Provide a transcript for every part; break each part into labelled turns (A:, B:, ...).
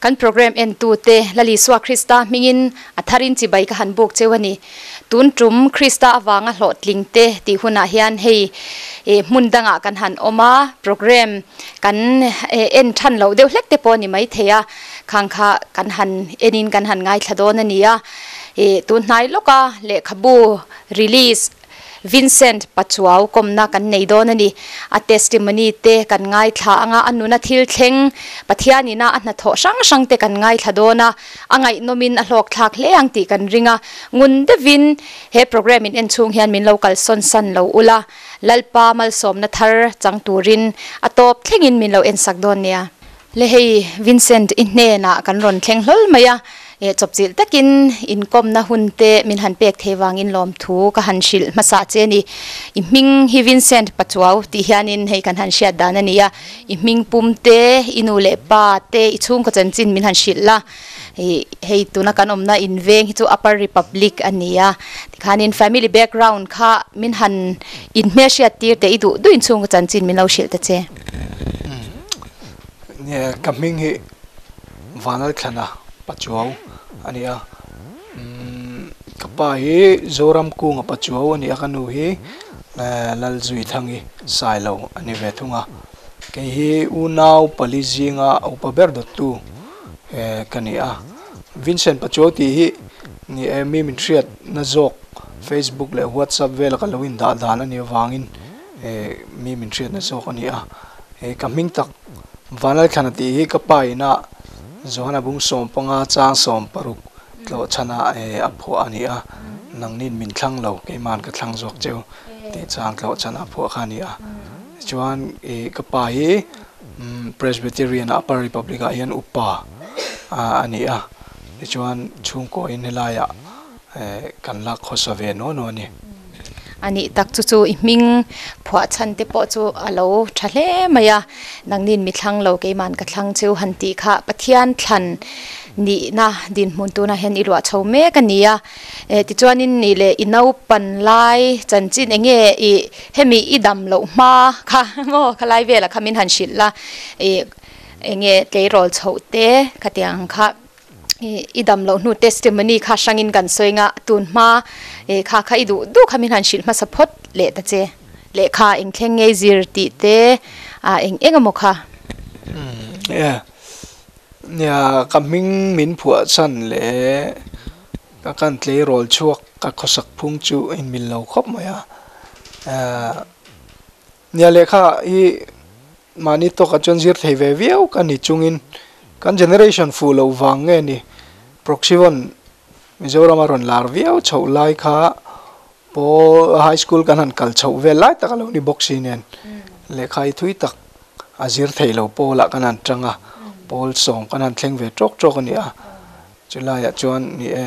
A: Kan program entute Lal Isua Krista hmingin a tharin chibai ka han buk cheu a ni. Tun tum Krista avanga hlawhtling te tih hunah hian hei hmun dangah kan han awm a, program kan en than loh deuh hlek te pawh a ni maithei a, khang kha kan han enin kan han ngaithla dawn a ni a. Tun hnai lawka lehkhabu release Vincent Pachuau kawmna kan nei dawn a ni. A testimony te kan ngaithla anga a nuna thil thleng Pathian ina a hnathawh hrang hrang te kan ngaithla dawn a, a ngaihnawmin a hlawkthlak hle ang tih kan ring a. Ngun deuhin he program in en chhung hian min lo kalsawn san lo ula, Lalpa malsawmna thar chang turin a tawp thlengin min lo ensak dawn nia. Le hei Vincent i hnenah kan rawn thleng hlawl mai a, eh chawpchilh takin inkawmna hun te min han pek thei vangin lawmthu ka han hrilh hmasa che a ni. I hming hi Vincent Pachuau tih hianin hei kan han hriat dan a ni a, i hming pum te, i nu leh pa te, i chhungkaw chanchin min han hrilh la, ih hei tuna kan awmna inveng hi chu Upper Republic a ni a, tikhanin family background kha min han inhmelhriat tir teh i duh duhin chhungkaw chanchin min lo hrilh ta che.
B: Nia ka hming hi Vanlalthlana Pachuau a ni a, ka pa hi Zoram Kunga Pachuau a ni a, ka nu hi Lalzuithangi Sailo a ni ve thung a, kei hi unau pali zinga upa ber dawttu ka ni a, Vincent Pachuau tih hi ni e mi min hriatna zawk Facebook leh WhatsApp vela ka lo indah dan a nih avangin mi min hriatna zawk a ni a. He ka hming tak Vanlalthlana tih hi ka pa ina Johana bung 15 chang 60 tlawh chhana a phuah a ni a, nangnin min thlang lo keiman ka thlang zawk cheu tih chang tlawh chhana a phuah kha a ni a. Tichuan ka pa hi Presbyterian Upper Republic ah hian upa a ni a, tichuan chhungkaw in helaiah kan lak khawsa ve nuah nuah a ni.
A: A nih tak chu chu i hming phuah chhan te pawh chu a lo tha hle mai a, nangnin mi thlang lo keiman ka thlang cheu han tih kha Pathian thlan nihna dinhmun tunah hian i luah chho mek a ni a, eh tichuanin nih leh i naupan lai chanchin eng nge i hemi i dam loh hma kha maw khalai velah kha min han hrilh la ih eng nge tleirawl chhoh te khatiang kha. I dam loh hnu testimony kha hrangin kan sawi nga tun hma kha kha i duh duh kha min han hrilh hmasa phawt leh ta che. Lehkha eng thleng ngei zir tih te a eng eng emaw kha.
B: Nia, nia ka hming min phuah chhan leh ka kan tleirawl chhuak ka khawsak phung chu a inmil lo khawp mai a. Nia lehkha hi Mahni tawkah chuan zir thei ve viau ka ni chungin kan generation fuh loh vang nge ni Proxyvon Mizoram a rawn lar viau chhoh lai kha pawl high school kan han kal chhoh vel lai tak a lo ni bawk si nen lehkha hi thui tak a zir thei lo pawlah kan han tang a, pawl sawm kan han thleng ve tawk tawk a ni a, chulaiah chuan ni e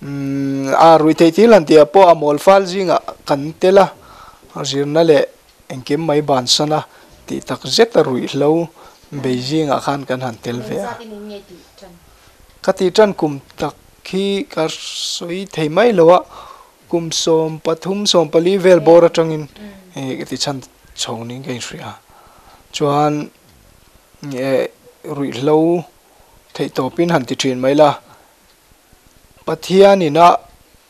B: umm a ruihtheih thil han tih ah pawh a mawl fal zingah kan tel a, zirna leh Engkim mai bansan a tih tak zet a ruihhlo Beijing ah khan kan han tel ve a. Ka tih tan kum tak hi ka sawi thei mai lo a, kum 13 14 vel bawr atangin ka ti chhan chho niin ka inhria. Chuan ruihhlo theihtawpin han ti thin mai la, Pathianin a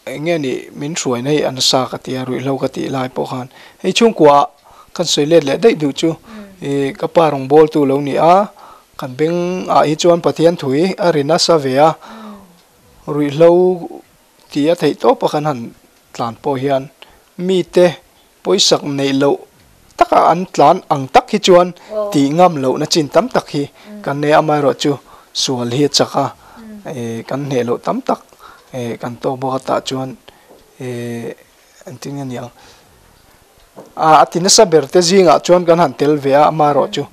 B: eng nge nih min hruaina hi a nasa ka ti a, ruihhlo ka tih lai pawh khan hei chhungkua ah kan sawi let leh daih duh chu ih ka pa rawngbawltu lo ni a, kan beng ah hi chuan Pathian thui a ri nasa ve a, ruihhlo tih a theih tawp a kan han tlan pawh hian mite pawisak neih loh taka an tlan ang tak hi chuan tih ngam lohna chin tam tak hi kan nei a, amaherawhchu sual hi a chak a, kan hneh loh tam tak kan tawk bawk a tah chuan engtin nge ni ang a ti nasa ber te zingah chuan kan han tel ve a, amaherawhchu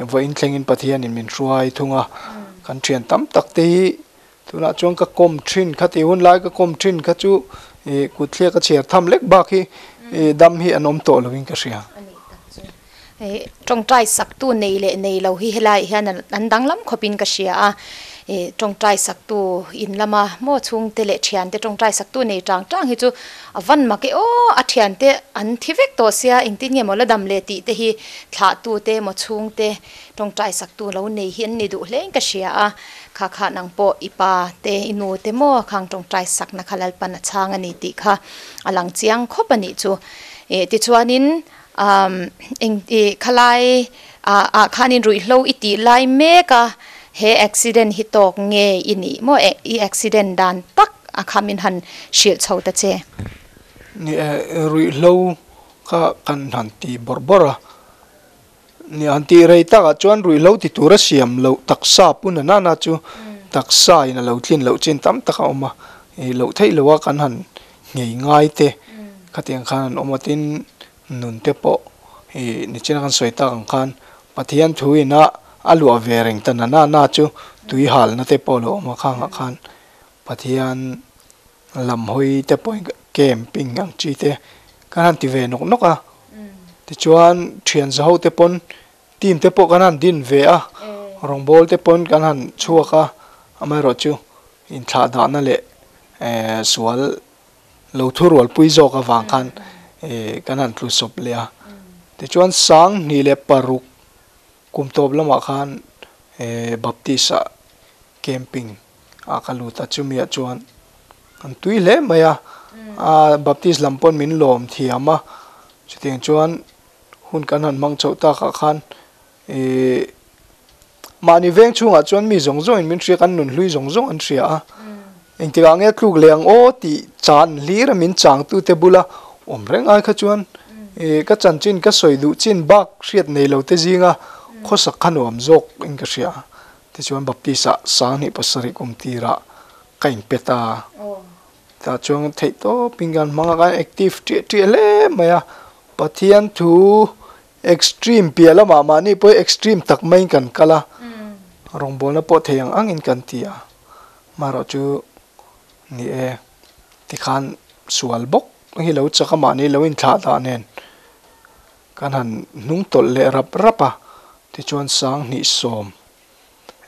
B: vawiin thlengin Pathianin min hruai thung a, kan thian tam tak te hi Tunah chuan ka kawm thin kha tih hun lai ka kawm thin kha chu ih kut thliak a chhiar tham lek bak hi ih dam hi an awm tawh lovin ka hria.
A: Tawngtai saktu nei leh nei lo hi helaiah hian an danglam khawpin ka hria a. I tawngtai saktu in lama maw chhungte leh thiante tawngtai saktu nei tang tang hi chu a van mak e aw, a thiante an thi vek tawh sia engtin nge maw la dam leh tih te hi thlahtu te maw chhungte tawngtai saktu lo nei hi an ni duh hle in ka hria a, kha kha nang pawh i pa te i nu te maw khang tawngtai sakna kha Lalpan a chhang a ni tih kha a lang chiang khawp a nih chu. Ih tichuanin umm eng ih khalai ah ah khanin ruihhlo i tih lai mek a. He accident hi tawk nge i nih maw eh i accident dan tak a kha min han hrilh chho ta che.
B: Ni e, ruihhlo kha kan han ti bawrh bawrh a, ni han tih rei takah chuan ruihhlo ti tura siam loh taksa pun a nana chu taksa in a lo tlin loh chin tam tak a awm a, ih loh theih loh a kan han nghei ngai te khatiang khan an awm a tin Nun te pawh i nichina kan sawi tak ang khan Pathian thu ina a luah ve reng ta na na na chu tui halna te pawh lo awm a khangah khan Pathian lam hawi te pawhin camping ang chi te kan han ti ve nawk nawk a tichuan thian za ho te pawn team te pawh kan han din ve a rawngbawl te pawn kan han chhuak a amaherawhchu inthlah dahna leh sual Lo thurualpui zawk avang khan kan han tlu sawp leh a. Tichuan 2006 kum tawp lamah khan Baptist ah camping ah ka lut a, chumiah chuan an tui hle mai a, Baptist lam pawn min lawm thiam a, chutiang chuan hun kan han hmang chhoh takah khan Ihh mahni veng chhungah chuan mi zawng zawngin min hria kan nunhlui zawng zawng an hria a, engtikah nge tluk leh ang aw tih chan hlir a min changtute bula awm reng ai kha chuan ihh ka chanchin ka sawi duh chin bak hriat nei lo te zinga khawsak kha nuam zawk in ka hria a, tichuan Baptist ah 2007 kum tirah ka inpe ta tah chuan theih tawpin kan hmang a, kan active ṭiah ṭiah hle mai a, Pathian thu Extreme piah lamah mahni pawh hi extreme tak maiin kan kal a, rawngbawlna pawh thei ang angin kan ti a, marawh chu ni e, tikhan sual bawk hi lo chak a mahni lo inthlah dah nen kan han hnung tawlh leh rap rap a, tichuan 2010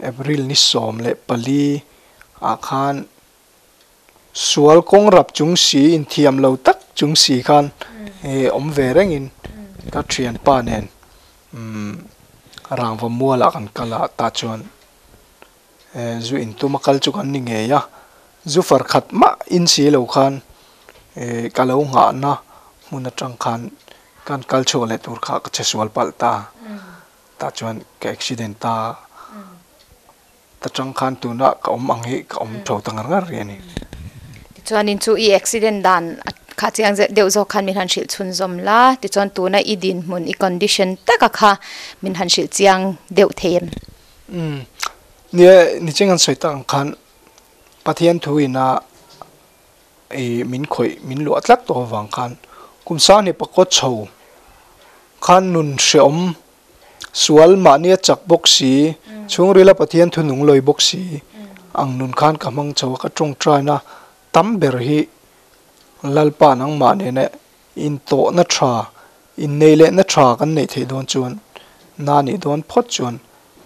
B: April ni 14 ah khan Sual kawng rap chung si inthiam lo tak chung si khan awm ve rengin ka thianpa nen rangva mualah kan kal a tah chuan zu in tuma kal chu kan ni ngei a, zu far khat mah in si lo khan ka lo nghahna hmun atang khan kan kal chhuak leh tur kha ka che sual palh ta, tah chuan ka accident ta. Ta chang khan tuna ka awm ang hi ka awm tho ta ngar ngar rih a ni.
A: Tichuanin chu i accident dan kha chiang deuh zawk khan min han hrilh chhunzawm la, tichuan tuna i dinhmun i condition taka kha min han hrilh chiang deuh thei em?
B: Umm, nia nicheng an sawi tak ang khan Pathian thu ina i min khawih min luah tlat tawh avang khan kum 2004 chho khan nun hreawm Sual mahni a chak bawk si, chhungrila Pathian thu nung lawi bawk si ang nun khan ka hmang chho a, ka tawngtaina tam ber hi Lalpa nangmah nena intawhna tha, innei lehna tha kan neih theih dawn chuan, na nih dawn phawt chuan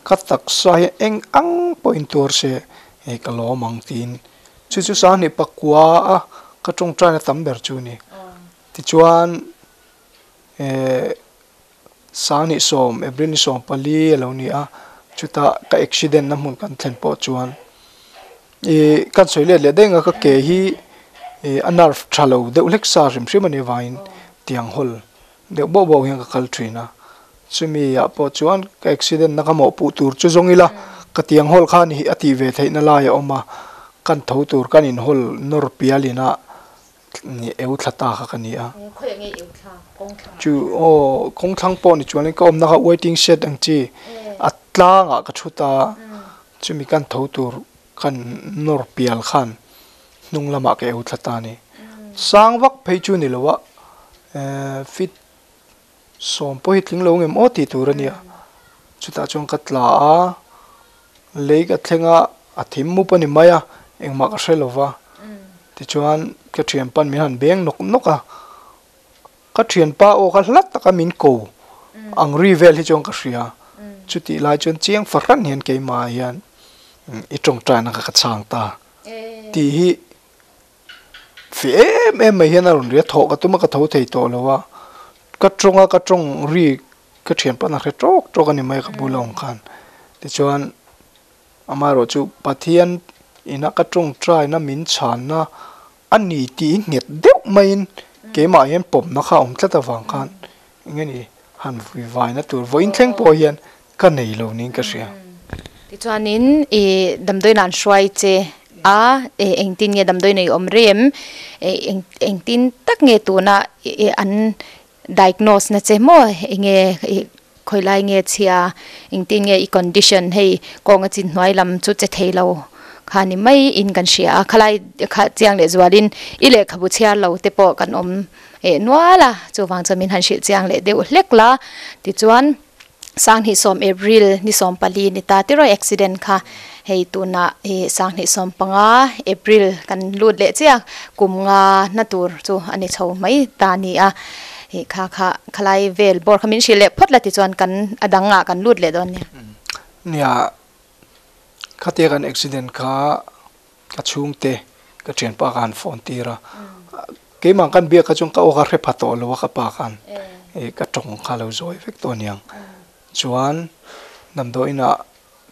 B: ka taksa hi eng ang pawh intuar se hei ka lawm ang tiin chu chu 2009 a ka tawngtaina tam ber chu a ni. Tichuan eh. 2010, April ni 14 a lo ni a, chutah ka accident na hmun kan thlen pawh chuan ih kan sawi let leh daih ang a ka ke hi ih a nerve tha lo deuh hlek sa hrim hrim a nih avangin tiang hawl deuh bauh bauh hian ka kal thin a, chumi ah pawh chuan ka accident na ka mawhpuh tur chu zawng ila ka tiang hawl khan hi a tih ve theih na lai a awm a, kan tho tur kan in hawl nawr pial in a. Ni eu thla ta kha ka ni a.
A: Khawiah nge eu thla? Kawng thlang?
B: Chu aw kawng thlang pawh ni chuan ka awmna kha waiting shed ang chi a tlangah ka thu ta chumi kan tho tur kan nawr pial khan hnung lamah ka eu thla ta a ni. Sang vak phei chu ni lo a fit sawm pawh hi tling lo ngem aw tih tur a nia. Chutah chuan ka tla a, lei ka thleng a, a thim mup a ni mai a, engmah ka hre lo va. Tichuan ka thianpa'n min han beng nawk nawk a, ka thianpa aw kha hla taka min ko ang ri vel hi chuan ka hria. Chutih lai chuan chiang fahran hian keimah hian. I tawngtaina kha ka chhang ta tih hi feh em em mai hian a rawn ri a, thawh ka tum a ka tho thei tawh lo a, ka tawng a ka tawng ri ka thian pawn a hre tawk tawk a ni mai ka bula awm khan tichuan amaherawh chu Pathian ina ka tawngtaina min chhanna a ni tih nghet deuh maiin keimah hian pawmna kha a awm tlat avang khan eng nge ni han vui vaina tur vawiin thleng pawh hian ka nei lo niin ka hria.
A: Tichuanin i damdawi nan hruai che a, engtin nge damdawi nei awm rem, engtin tak nge tuna an diagnose na che maw enge khawilai nge chhia, engtin nge i condition hei kawnga chin hnuai lam chu che thei lo kha ni mai in kan hria a, khalai kha chiang leh zualin i lehkhabu chhiar lo te pawh kan awm nual a, chuvang chuan min han hrilh chiang leh deuh hlek la tichuan. Sanghnih April ni 14 ni ta tiraw accident kha hei tunah ih sanghnih 15 April kan lut leh chiah kum nga na tur chu a ni chho mai ta a ni a ih kha kha khalai vel bawr kha min hrilh leh phawt la tichuan kan a dangah kan lut leh dawn nia.
B: Nia khatia kan accident kha ka chhungte ka thianpa kha han phone tir a keimah kan biak kha chuan ka aw kha hre pha tawh lo a ka pa khan ih ka tawng kha lo zawi vek tawh aniang chuan damdawi inah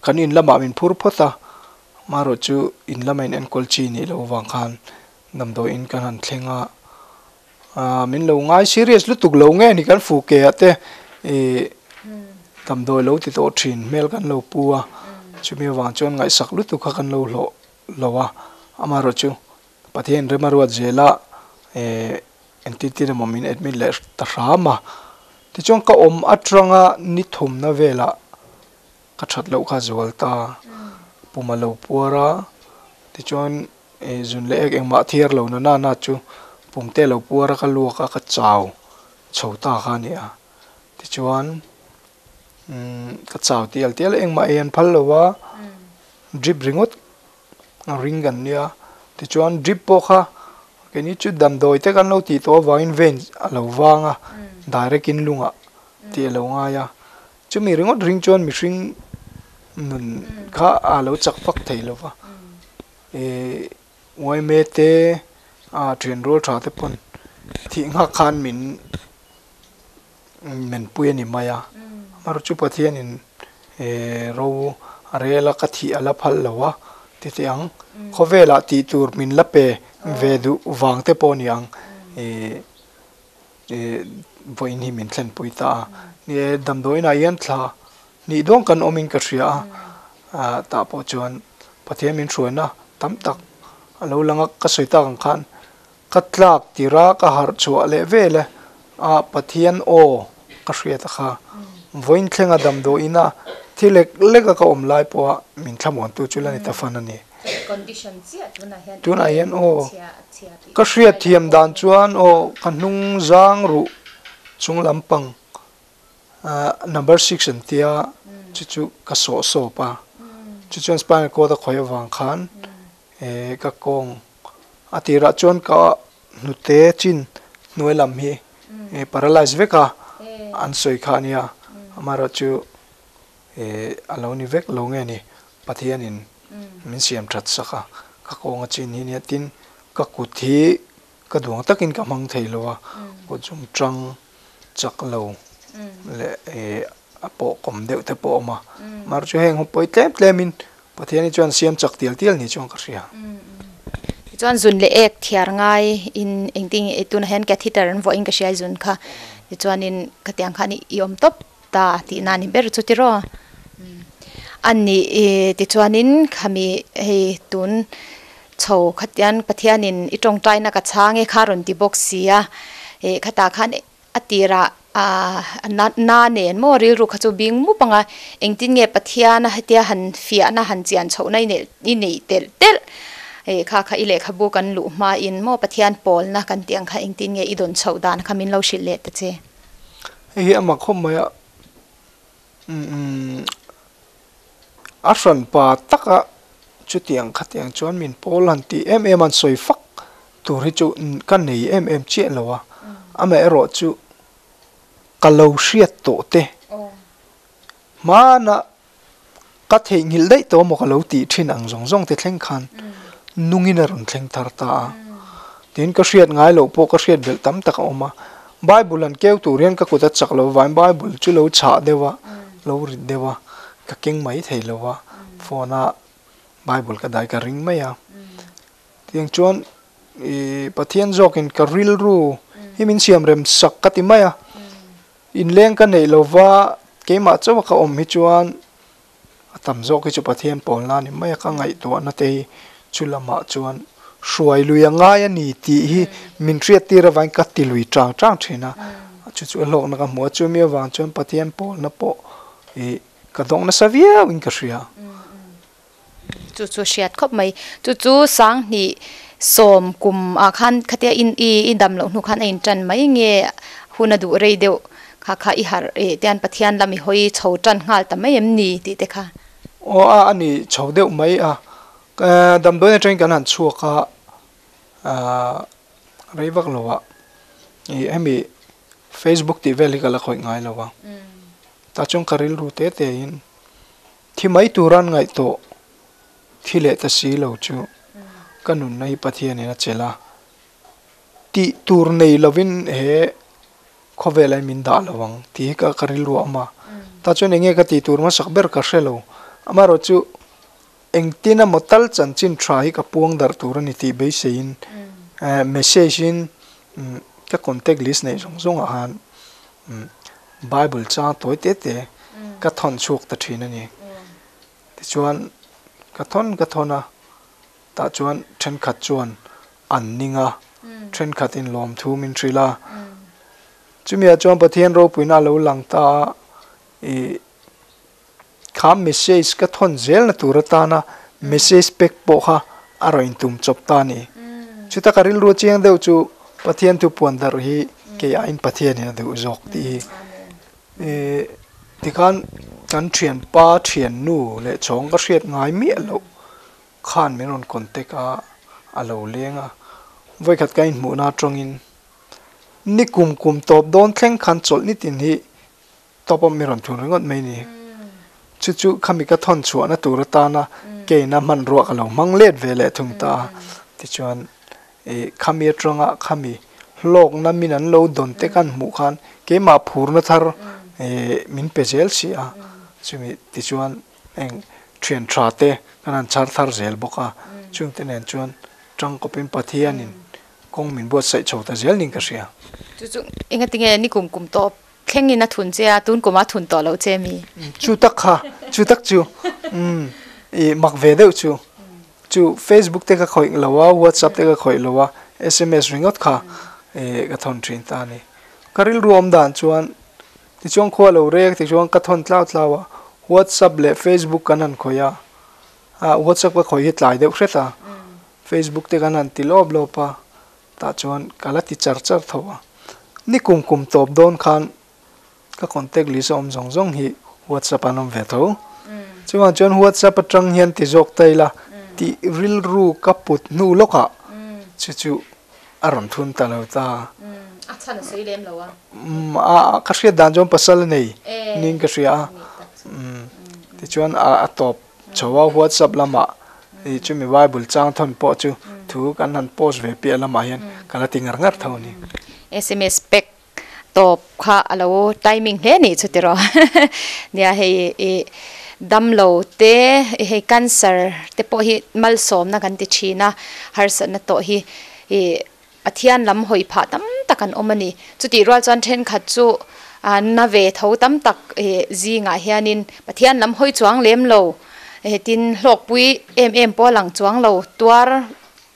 B: kan in lamah min phur phawt a amaherawh chu in lama in enkawl chi nih loh avang khan damdawi in kan han thleng a ah min lo ngai serious lutuk lo nge ni kan fuh ke ah te ih damdawi lo ti tawh thin hmel kan lo pu a chumi avang chuan ngaihsak lutuk kha kan lo hlawh lo a amaherawh chu Pathian rem a ruat zel a eh engtin tin emaw min admit leh ta hram a tichuan ka awm atanga ni thumna velah ka that loh kha zual ta pum a lo puar a tichuan Ih zun leh ek engmah thiar lo na na chu pumte lo puar a ka luak a ka chau chho ta kha a ni a tichuan umm ka chau tial tial a engmah ei an phal lo a drip ringawt a ring kan nia tichuan drip pawh kha keini chu damdawi te kan lo tih tawh avangin vein a lo vang a direct in lungah tih a lo ngai a chumi ringawt ring chuan mihring nun kha a lo chak vak thei lo va. Ih uaime te ah thian rual tha te pawn thih nghak khan min menpui a ni mai a amaherawhchu chu Pathianin ih ro a rel a ka thih a la phal lo a ti teh ang khawvelah tih tur min la pe ve duh vang te pawh a ni ang ih ih vawiin hi min thlenpui ta a ni e damdawiinah hian thla hnih dawn kan awmin ka hria a ah tah pawh chuan. Pathian min hruaina tam tak a lo lang a, ka sawi tak ang khan ka tlak tir a, ka harh chhuah leh vel e a, Pathian aw ka hriat a kha vawiin thlenga damdawiin a thi lek lek a ka awm lai pawha min thlamuantu chu la ni ta fan a ni. Tunah hian aw ka hriat thiam dan chuan aw ka hnung zang ruh chung lampang Number six an tia chu chu ka sawh sawp a chu chuan spinal cord a khawih avang khan eh ka kawng a tirah chuan ka hnute chin hnuai lam hi eh paralyze vek a an sawi kha a nia amaherawh chu eh a lo ni vek lo nge ni Pathianin min siam that sak a ka kawng a chin hi nia tin ka kut hi ka duang takin ka hmang thei lo a kut chung tang. chak lo leh eh a pawh kawm deuh te pawh a awm a mar chu heng ho pawi tlem tlem in Pathian hi chuan siam chak tial tial ni chuan ka hria.
A: Tichuan zun leh ek thiar ngai in engtin nge tunah hian catheter an vuah in ka hria zun kha tichuanin khatiang khan i awm tawp ta tihna a ni ber chu tiraw a nih tichuanin khami hei tun chho khatian Pathianin i tawngtaina ka chhang e kha rawn ti bawk si a, ih khatah khan a tirah ah na nen maw rilru kha chu bing mup ang a, engtin nge Pathiana hetia han fiahna han chian chhohna i neih i neih telh telh ih kha kha i lehkhabu kan luh hmain maw Pathian pawlna kan tih ang kha engtin nge i dawn chhoh dan kha min lo hrilh leh ta che.
B: Hei hi amah khawp mai a umm A hranpa taka chutiang khatiang chuan min pawl han tih em em a, an sawi fak tur hi chu ka nei em em chiah lo a, amaherawh chu ka lo hriat tawh te hmana Ka theihnghilh daih tawh maw ka lo tih thin ang zawng zawng te thleng khan nungin a rawn thleng thar ta a. Tin, ka hriat ngai loh pawh ka hriat belh tam tak a awm a. Bible an keu tur hian ka kut a chak lo vain Bible chu lo chhah deuh a, lo rit deuh a, ka keng mai thei lo a, phone a Bible ka dai ka ring mai a. Tiang chuan ih Pathian zawkin ka rilru hi min siam rem sak ka ti mai a. Inleng ka neih lo va, keimah chauh a ka awm hi chuan a tam zawk hi chu Pathian pawlna a ni mai a, ka ngaihtuahna te hi chu lamah chuan hruai lui a ngai a ni tih hi min hriattir avangin ka ti lui chang chang thin a, chu chu a hlawkna ka hmu a, chumi avang chuan Pathian pawlna pawh ih ka dawng nasa viauin ka hria.
A: Chu chu hriat khawp mai. Chu chu Sanghnih sawm kum ah khan khatia in i i dam loh hnu khan a in tan mai nge hun a duh rei deuh kha kha i harh eh tian Pathian lam i hawi chho tan nghal ta mai em ni tih te kha.
B: Aw a a ni chho deuh mai a. Damdawi atangin kan han chhuak a, rei vak lo ah ih hemi Facebook tih vel hi ka la khawih ngai lo a. Tah chuan ka rilru te te in Thi mai turan ngaihtuah thi leh ta si lo chu ka nunna hi Pathianin a chelh a, tih tur nei lovin he khawvel ah min dah lo ang tih hi ka ka rilru a awm a. Tah chuan eng nge ka tih tur hmasak ber ka hre lo. Amaherawh chu engtin emaw tal chanchin tha hi ka puang darh tur a ni tih beiseiin message in ka contact list neih zawng zawng ah khan Bible chang tawi te te ka thawn chhuak ta thin a ni. Tichuan ka thawn ka thawn a, tah chuan thenkhat chuan an ning a, thenkhat in lawmthu min hrilh a. Chumi ah chuan Pathian ropuina a lo lang ta a, ih kha message ka thawn zelna tur atana message pek pawh kha a rawn intum chawp ta a ni. Chuta ka rilru chiang deuh chu Pathian thu puan darh hi kei aiin Pathianin a duh zawk tih hi. Ih tikhan kan thianpa thiannu leh chhawng ka hriat ngai miah loh khan min rawn contact a, a lo leng a. Vawikhat ka inhmuhna atangin ni kum kum tawp dawn thleng khan chawlh nitin hi Top up mi rawn thun ringawt mai ni. Chu chu khami ka thawn chhuahna tur atana keina hmanrua ka lo hmang let ve leh thung ta a. Tichuan ih khami atanga khami hlawkna min an lo dawn te kan hmuh khan keimah phurna thar ih min pe zel si a. Chumi tichuan eng thian tha te kan han chhar thar zel bawk a. Chungte nen chuan tangkawpin Pathianin kawng min buatsaih chho ta zel niin ka hria.
A: Chu chu engatinge ni kum kum tawp Thlengin a thun che a, tun kumah a thun tawh loh che mi?
B: Chu tak kha, chu tak chu, umm, i mak ve deuh chu. Chu Facebook te ka khawih lo a, WhatsApp te ka khawih lo a, sms ringawt kha i ka thawn thin ta a ni. Ka rilru awm dan chuan tichuan khua lo rek tichuan ka thawn tlau tlau a, WhatsApp leh Facebook kan han khawih a, ah WhatsApp ka khawih hi tlai deuh hret a, Facebook te kan han ti lawp lawp a, Tah chuan ka la ti char char tho a, ni kum kum tawp dawn khan ka contact list a awm zawng zawng hi WhatsApp an awm ve tho. Chuvang chuan WhatsApp atang hian ti zawk ta ila tih rilru ka put hnu lawkah chu chu a rawn thun ta lo ta.
A: A chhan a sawi lem lo a.
B: A ka hriat dan chuan pasal a nei niin ka hria a. Tichuan a tawp. Chho a WhatsApp lamah ih chumi Bible chang thawn pawh chu thu kan han post ve piah lamah hian ka la ti ngar ngar tho a ni.
A: Sms pek tawp kha a lo timing hle nih chu tiraw nia hei ih damlo te hei cancer te pawh hi malsawmna kan ti thin a harsatna tawh hi ih Pathian lam hawi phah tam tak an awm a ni. Chutih rual chuan thenkhat chu na ve tho tam tak zingah hianin Pathian lam hawi chuang lem lo, tin hlawkpui em em pawh a lang chuang lo, tuar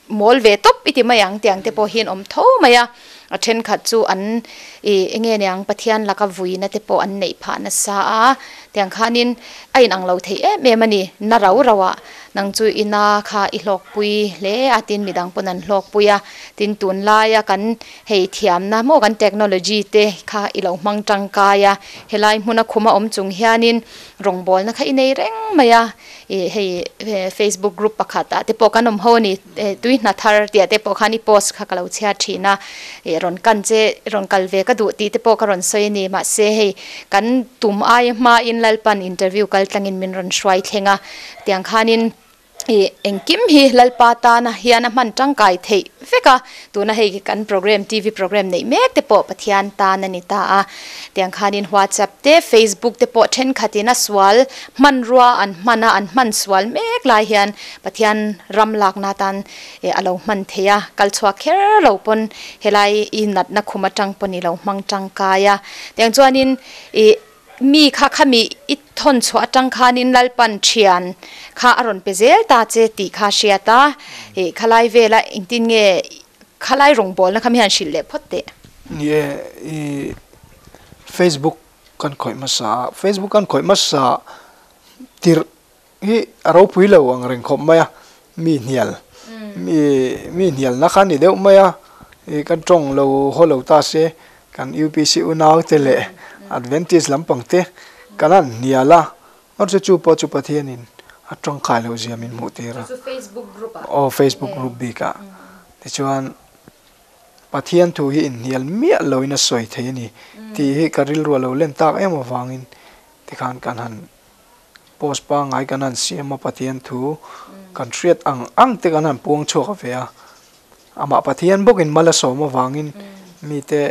A: mawl ve tawp i ti mai ang tiang te pawh hian awm tho mai a. A thenkhat chu an ih eng nge niang Pathian laka vuina te pawh an neih phah nasa a, tiang khanin a inang lo thei em em a ni. Na rau rauah Nang chu i na kha i hlawkpui hle a, tin midang pawn an hlawkpui a, tin tunlaia kan hei thiamna maw kan technology te kha i lo hmang tangkai a, helai hmuna khuma awm chung hianin rawngbawlna kha i nei reng mai a, Ih hei Facebook group pakhat ah te pawh kan awm ho a ni. Tui hna thar tih ah te pawh khan i post kha ka lo chhiar thin a. Ih rawn kan che rawn kal ve ka duh tih te pawh ka rawn sawi a ni. Mahse hei kan tum aia hmain Lalpan interview kal tlangin min rawn hruai thleng a. Tiang khanin Ih engkim hi Lalpa tana hian a hman tangkai theih vek a, tuna hei kan program TV program neih mek te pawh Pathian tan a ni ta a, tiang khanin WhatsApp te Facebook te pawh thenkhatin a sual hmanrua an hman a, an hman sual mek lai hian Pathian ram lakna atan a lo hman thei a, kal chhuak kher lo pawn helai i natna khum atang pawn i lo hmang tangkai a, tiang chuanin ih. Mi kha khami i thawn chhuah atang khanin Lalpan thian kha a rawn pe zel ta che tih kha hriat a, ih khalai vela engtin nge khalai rawngbawlna kha mi han hrilh leh phawt teh.
B: Ni e, i Facebook kan khawih hmasa a, Facebook kan khawih hmasa tirh hi a ropui lo ang reng khawp mai a, mi hnial mi mi hnialna kha a ni deuh mai a, ih kan tawng lo haw lo ta se kan UPC unau te leh Adventist lampang te kan han hnial a, awr chu chu pawh chu Pathianin a tawngkai loh zia min hmuh tir a, aw Facebook group bik ah tichuan Pathian thu hi inhnial miah loin a sawi thei a ni tih hi ka rilru a lo len tak em avangin tikhan kan han Post pangngai kan han siam a, Pathian thu kan hriat ang ang te kan han puang chhuak ve a, amah Pathian bawkin mal a sawm avangin mite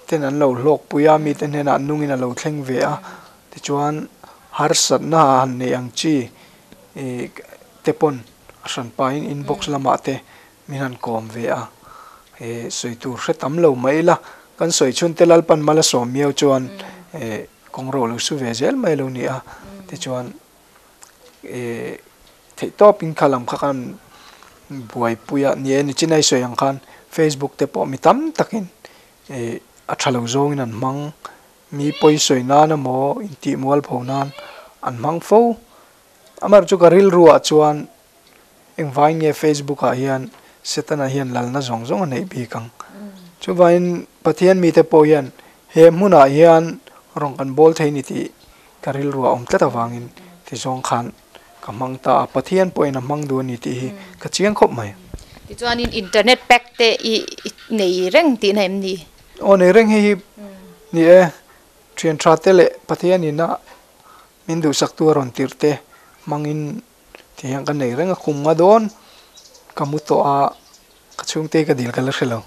B: ten an lo hlawkpui a, mite hnenah nungin a lo thleng ve a, tichuan harsatna a han neih ang chi te pawn a hran pahin inbox lamah te min han kawm ve a, sawi tur hre tam lo mai ila, kan sawi chhun te Lalpan mal a sawm miau chuan kawng ro lo su ve zel mai lo ni a, tichuan theih tawpin kha lam kha khan buaipui a, ni e nichin a i sawi ang khan Facebook te pawh mi tam takin a tha lo zawngin an hmang, mi pawi sawi nan emaw intih mualpho nan an hmang fo, amaherawhchu chu ka rilru ah chuan Engvangin nge Facebook ah hian Setana hian lalna zawng zawng a neih bik ang? Chuvangin Pathian mite pawh hian he hmunah hian rawn kan bawl thei ni tih ka rilru a awm tlat avangin ti zawng khan ka hmang ta a, Pathian pawhin a hmang duh a ni tih hi ka chiang khawp mai.
A: Tichuanin internet pack te i nei reng tihna em ni?
B: Aw nei reng hei hi ni e, thian tha te leh Pathianin a min duhsaktu a rawn tirh te hmangin Ti hian ka nei reng a, kum nga dawn ka mu tawh a, ka chhungte ka dil ka la hre lo.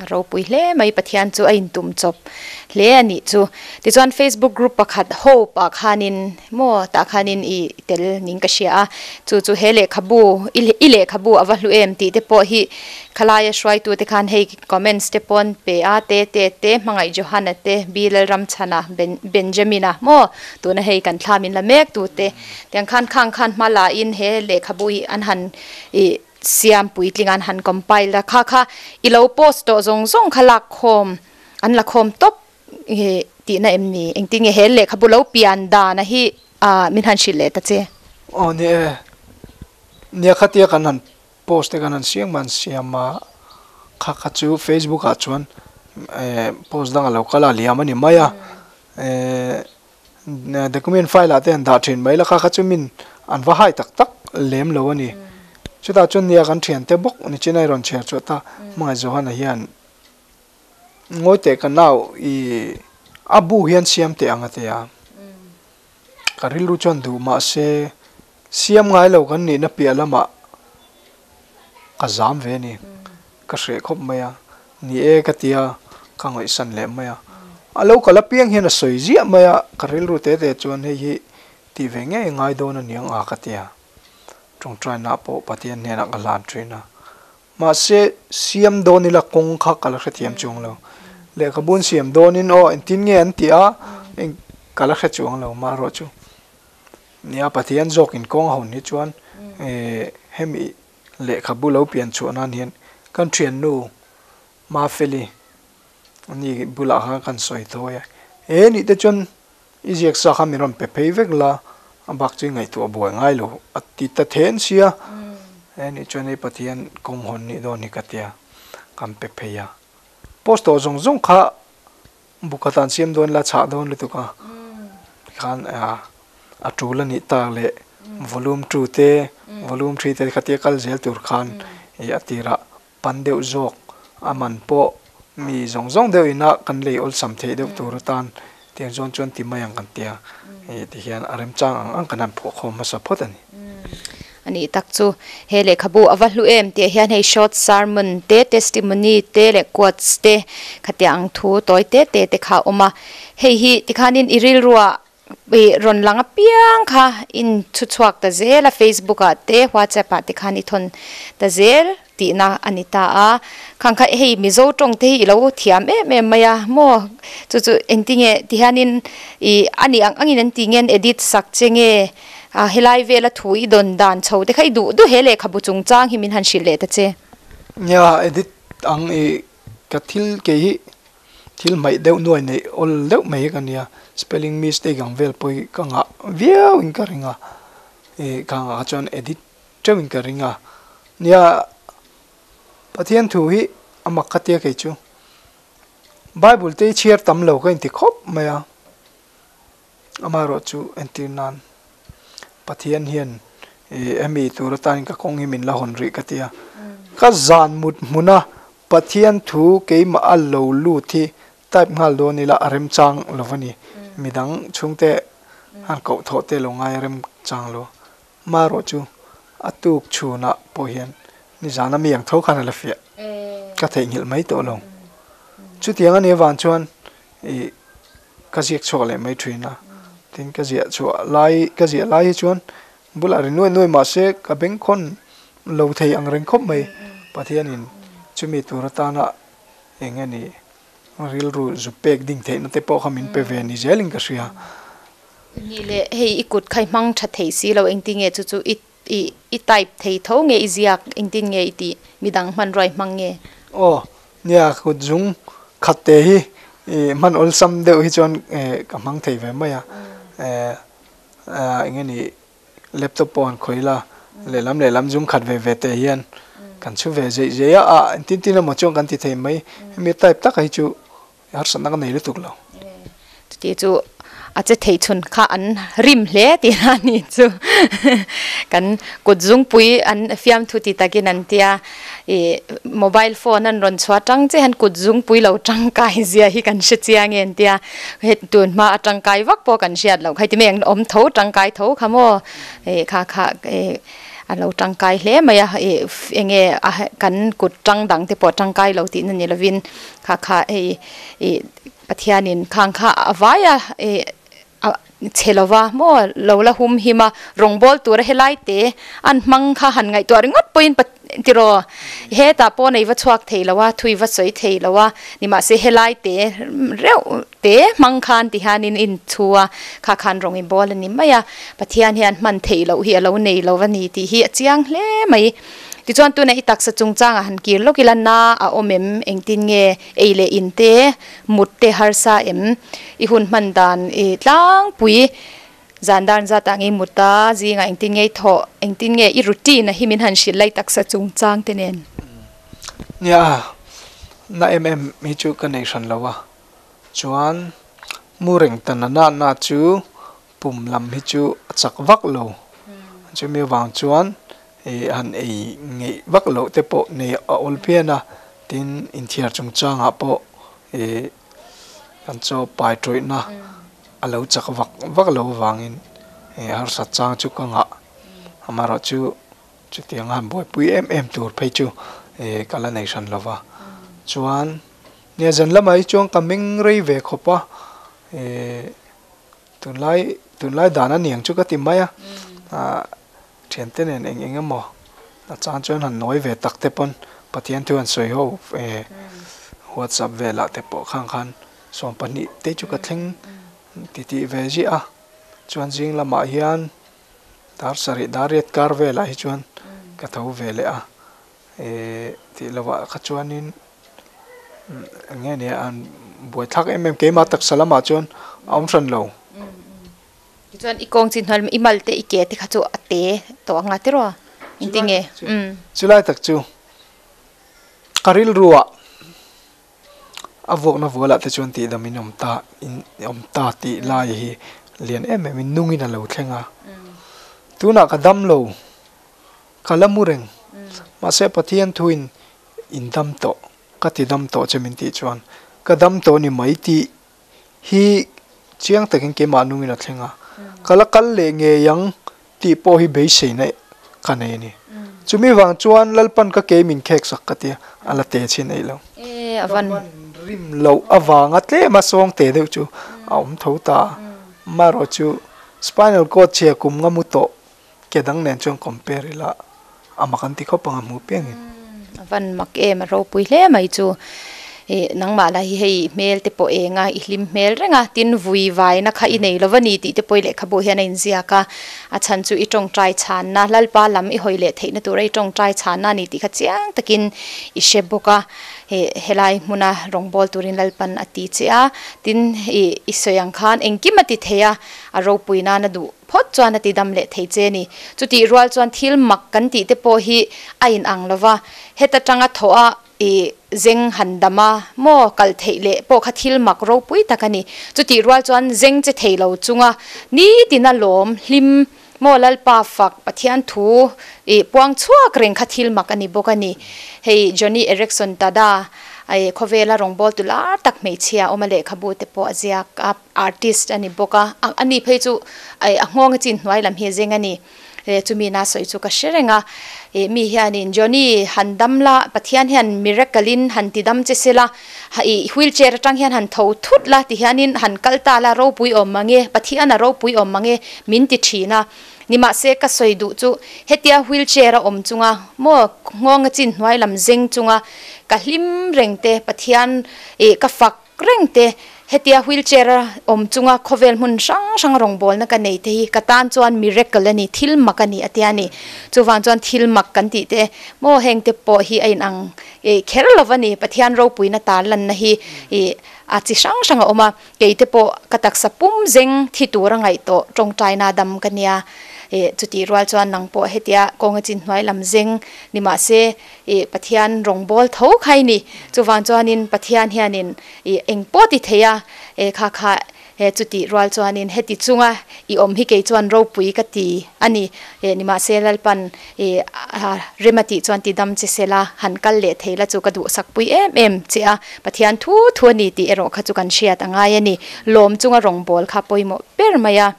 A: A ropui hle mai, Pathian chu a intum chawp hle a nih chu. Tichuan Facebook group pakhat Hope ah khanin maw tah khanin i tel ning ka hria a, chu chu he lehkhabu i lehkhabu a va hlu em tih te pawh hi khalaia hruaitute khan hei Comments te pawn pe a, te te te, Hmangaih Johana te, B Lalramchhana, Ben Benjamina maw tuna hei kan thla min la mek tu te tiang khan khang khan hma la in he lehkhabu hi an han ih siam puitling an han compile a, kha kha i lo post tawh zawng zawng kha lak khawm an la khawm tawp ih tihna em ni engtin nge he lehkhabu lo pian dana hi ah min han hrilh leh ta che.
B: Aw ni e, nia khatia kan han Post te kan han siam an siam a, kha kha chu Facebook ah chuan eh post dang a lo kal a liam a ni mai a, eh document file ah te an dah thin mai la kha kha chu min an va hai tak tak lem lo a ni. Chutah chuan nia kan thian te bawk nichin a i rawn chhiar chhuah ta hmangaih Johana hian ngawi teh ka nau i a bu hian siam teh ang a ti a, ka rilru chuan duh mahse Siam ngai lo kan nihna piah lamah ka zam ve a ni. Ka hreh khawp mai a, ni e ka ti a, ka ngaihsan leh mai a. A lo kal apiang hian a sawi ziah mai a, ka rilru te te chuan hei hi tih ve ngei ngai dawn a niang a ka ti a. Tawngtaina pawh Pathian hnenah ka hlan thin a. Mahse, siam dawn ila kawng kha ka la hrethiam chuang lo. Lehkhabu'n siam dawnin aw engtin nge an tih a, eng ka la hre chuang lo marawh chu. Nia, Pathian zawkin kawng a hawn hi chuan hemi lehkhabu lo pian chhuah nan hian kan thiannu Mafeli ani bulah khan kan sawi thawi a, he nih te chuan i ziak sa kha min rawn pe phei vek la, a bak chu i ngaihtuah buai ngai lo a ti ta then sia, he nih chuan hei Pathian kawng hawn nih dawn hi ka tia kan pe phei a, post tawh zawng zawng kha Buk atan siam dawn la chhah dawn lutuk a tikhan a tul a nih tak leh. Volume 2 te, Volume 3 te khatia kal zel tur khan a tirah pan deuh zawk a man pawh mi zawng zawng deuh ina kan lei awlsam theih deuh tur atan tiang zawn chuan ti mai ang kan tia tihian a remchang ang ang kan han phuah khawm hmasa phawt a ni.
A: A nih tak chu he lehkhabu a va hlu em tih hian hei short sermon te, testimony te leh quotes te khatiang ang thu tawi te te te kha a awm a. Hei hi tikhanin i rilruah I rawn lang apiang kha in chhu chhuak ta zel a, Facebook ah te WhatsApp ah te khan i thawn ta zel tihna a ni ta a. Khang kha hei Mizo tawng te hi i lo thiam em em mai a maw? Chu chu engtinge ti hianin i a nih ang angin an ti nge an edit sak che nge a helai vela thu i dawn dan chho te kha i duh duh he lehkhabu chungchang hi min han hrilh leh ta che.
B: Nia edit ang i ka thil kei hi Thil hmaih deuh nuai neih awl deuh mai ka nia, spelling mistake ang vel pawh hi ka ngah viau in ka ring a, ih ka ngah chuan edit teuh in ka ring a, nia Pathian thu hi a mak ka tia kei chu, Bible te hi chhiar tam lo ka inti khawp mai a, amaherawhchu entir nan Pathian hian ih hemi tur atan ka kawng hi min la hawn rih ka tia, ka zan mut hmun a Pathian thu keimah a lo lut hi type nghal dawn ila a remchang lo va ni. Midang chhungte han koh thawh te lo ngai a remchang lo. Marawh chu a tuk chhunah pawh hian nizan a mi ang tho khan a la fiah. Ka theihnghilh mai tawh lo. Chutiang a nih avang chuan ih ka ziak chhuak leh mai thin a. Tin ka ziah chhuah lai ka ziah lai hi chuan Bulah ri nuai nuai mahse ka bengkhawn lo thei ang reng khawp mai. Pathianin chumi tur atana eng nge ni rilru zu pek ding theihna te pawh kha min pe ve ni zelin ka hria.
A: Nih leh hei i kut kha i hmang tha thei si lo engtin nge chu chu i i i type thei tho nge i ziak engtin nge i tih midang hmanrua i hmang nge?
B: Aw nia kut zung khat te hi i hman awlsam deuh hi chuan ka hmang thei ve mai a. Eng nge ni laptop pawh han khawih ila lehlam lehlam zum khat ve ve te hian kan chhu ve zeih zeih a, ah engtin tin emaw chuan kan ti thei mai, hemi type taka hi chu harsatna ka nei lutuk lo.
A: Chuti chu a che thei chhun kha an rim hle tih na a ni chu kan kut zungpui an fiamthu ti takin an tia. Ih mobile phone an rawn chhuah tang che hian kut zungpui lo tangkai zia hi kan hre chiang em tia he tun hma a tangkai vak pawh kan hriat loh kha heti mai ang awm tho tangkai tho kha maw ih kha kha ih a lo tangkai hle mai a ih eng nge a kan kut tang dang te pawh tangkai lo tihna ni lovin kha kha hei ih Pathianin khang kha a vai a ih a chhe lova maw lo la hum him a, rawngbâwl tura helai te an hmang kha han ngaihtuah ringawt pawhin tiraw hetah pawh nei va chhuak thei lo a, thui va sawi thei lo a, nimahse helai te reuh te hmang khan ti hianin in chhu a, kha khan rawng i bawl a ni mai a, Pathian hian hman theih loh hi a lo nei lo a ni tih hi a chiang hle mai. Tichuan tunah i taksa chungchangah han kir lawk ila na a awm em engtin nge Ei leh in te, mut te harsa em? I hun hman dan i tlangpui zan dan zat ah ngei mut a, zingah engtin nge i thawh, engtin nge i routine a hi min han hrilh lai taksa chungchang te nen.
B: Nia, na em em hi chu ka nei hran lo a, chuan mu reng ta na na na chu pum lam hi chu a chak vak lo, chumi avang chuan ih han ei ngeih vak loh te pawh nei a awl phian a, tin inthiar chungchangah pawh ih kan chaw pai tawihna a lo chak vak vak lo avangin ih harsat chang chu ka ngah, amaherawh chu chutiang a han buaipui em em tur phei chu ih ka la nei hran lo va, chuan nia zan lamah hi chuan ka meng rei ve khawp a ih. Tunlai tunlai dan a niang chu ka ti mai a, ah thiante nen eng eng emaw a chang chuan han nawi ve tak te pawn Pathian thu han sawi ho eh WhatsApp velah te pawh khang khan 12 te chu ka thleng ti tih ve ziah a, chuan zing lamah hian dar sarih dar riat kar velah hi chuan ka tho ve leh a, eh tih lovah kha chuanin. Eng nge nia an buaithlak em em keimah taksa lamah chuan a awm hran lo.
A: Tichuan i kawng chin hnuai i mal te i ke te kha chu a te tawh ang a tiraw engtin nge?
B: Chulai tak chu ka rilruah a vuakna vualah te chuan tihdam in awm ta in awm ta tih lai hi lian em em in nungin a lo thleng a. Tunah ka dam lo, ka la mu reng. Mahse Pathian thuin in dam tawh, ka ti dam tawh che min tih chuan ka dam tawh ni mai tih hi chiang takin keimah nungin a thleng a, ka la kal leh ngei ang tih pawh hi beiseina ka nei a ni. Chumi vang chuan Lalpan ka kei min khek sak ka tia, a la te chhin eih lo. Ka ban rim loh avanga tlem a sawng te deuh chu a awm tho ta a, amaherawhchu spinal cord chhia kum nga mu tawh ke dang nen chuan compare ila a mak an ti khawp ang a hmuh piangin.
A: A van mak em a ropui hle mai chu ih nangmah lah hi hei hmel te pawh eng a i hlim hmel reng a tin vui vaina kha i nei lo va ni tih te pawh i lehkhabu hian a inziak a a chhan chu i tawngtai chhanna Lalpa lam i hawi leh theihna tura i tawngtai chhanna a ni tih kha chiang takin i hre bawk a ih helai hmuna rawngbâwl turin Lalpan a ti che a tin ih i sawi ang khan engkim a ti thei a a ropui nana duh Phawt chuan a ti dam leh thei che ni. Chutih rual chuan thil mak kan tih te pawh hi a in ang lo va, heta tanga thawh a i zeng han dam a maw kal theih leh pawh kha thil mak ropui tak a ni. Chutih rual chuan zeng che thei lo chunga nitina lawm hlim maw Lalpa fak Pathian thu i puang chhuak reng kha thil mak a ni bawk a ni. Hei Joni Eareckson Tada i khawvela rawngbâwl tu lar tak hmeichhia awm a lehkhabu te pawh a ziak a. Artist a ni bawk a, a ni phei chu a nghawng a chin hnuai lam hi a zeng a ni. Chumi na sawi chu ka hre reng a, ih mi hianin Johnny han dam la, Pathian hian miracle in han ti dam che se la, ih wheelchair atang hian han tho thut la ti hianin han kal ta la ropui awm mang e, Pathian a ropui awm mang e min ti thin a. Nimahse ka sawi duh chu hetia wheelchair a awm chunga maw nghawng a chin hnuai lam zeng chunga ka hlim reng te Pathian ih ka fak Reng te, hetia wheelchair a awm chunga khawvel hmun hrang hrang rawngbawlna ka nei te hi ka tan chuan miracle a ni, thil mak a ni a tia ni. Chuvang chuan thil mak kan tih te maw heng te pawh hi a inang ih kher lo va ni, Pathian ropuina tar lanna hi ih a chi hrang hrang a awm a, kei te pawh ka taksa pum zeng thi tur a ngaih tawh tawngtaina dam ka nia. Ih chutih rual chuan nang pawh hetia kawnga chin hnuai lam zeng ni mahse, Ih Pathian rawngbâwl tho kha i ni. Chuvang chuanin Pathian hianin ih eng pawh ti thei a, e kha kha he chutih rual chuanin heti chunga i awm hi kei chuan ropui ka ti a ni. E nimahse Lalpan ih rem a tih chuan ti dam che sela han kal leh thei la chu ka duhsakpui em em che a. Pathian thu thu a ni tih erawh kha chu kan hriat a ngai a ni. Lawm chunga rawngbâwl kha pawimawh ber mai a.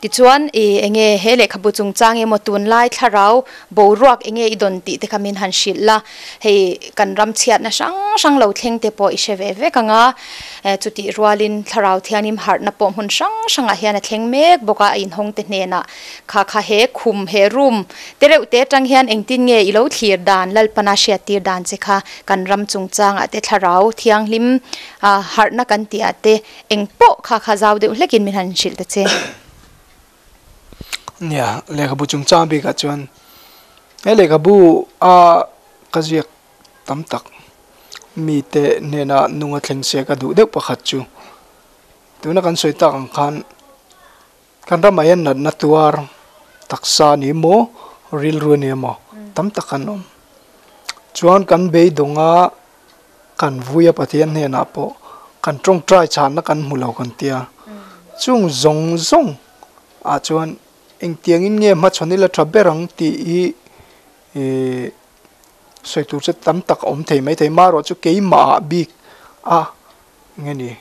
A: Tichuan, i enge he lehkhabu chungchang emaw tunlai thlarau boruak enge i dawn tih te kha min han hrilh la, hei kan ram chhiatna hrang hrang lo thleng te pawh i hre ve vek ang a, chutih rualin thlarau thianghlim harhna pawh hmun hrang hrangah hian a thleng mek bawk a, a inhawng te hnenah kha kha he khum he room te reuh te atang hian engtin nge i lo thlir dan Lalpana hriattir dan che kha kan ram chungchangah te thlarau thianghlim harhna kan tih ah te Eng pawh kha kha zau deuh hlekin min han hrilh ta che.
B: Nia, lehkhabu chungchang bikah chuan he lehkhabu a ka ziak tam tak mite hnena nunga thleng se ka duh deuh pakhat chu tuna kan sawi tak ang khan kan ramah hian natna tuar taksa ni emaw rilru a ni emaw tam tak an awm. Chuan kan beidawnga Kan vui a Pathian hnenah pawh kan tawngtai chhanna kan hmu lo kan tia. Chung zawng zawng ah chuan engtiangin nge hmachhawn ila tha ber ang tih hi ih sawi tur chu tam tak a awm thei maithei. Marawh chu keimah ah bik a nge ni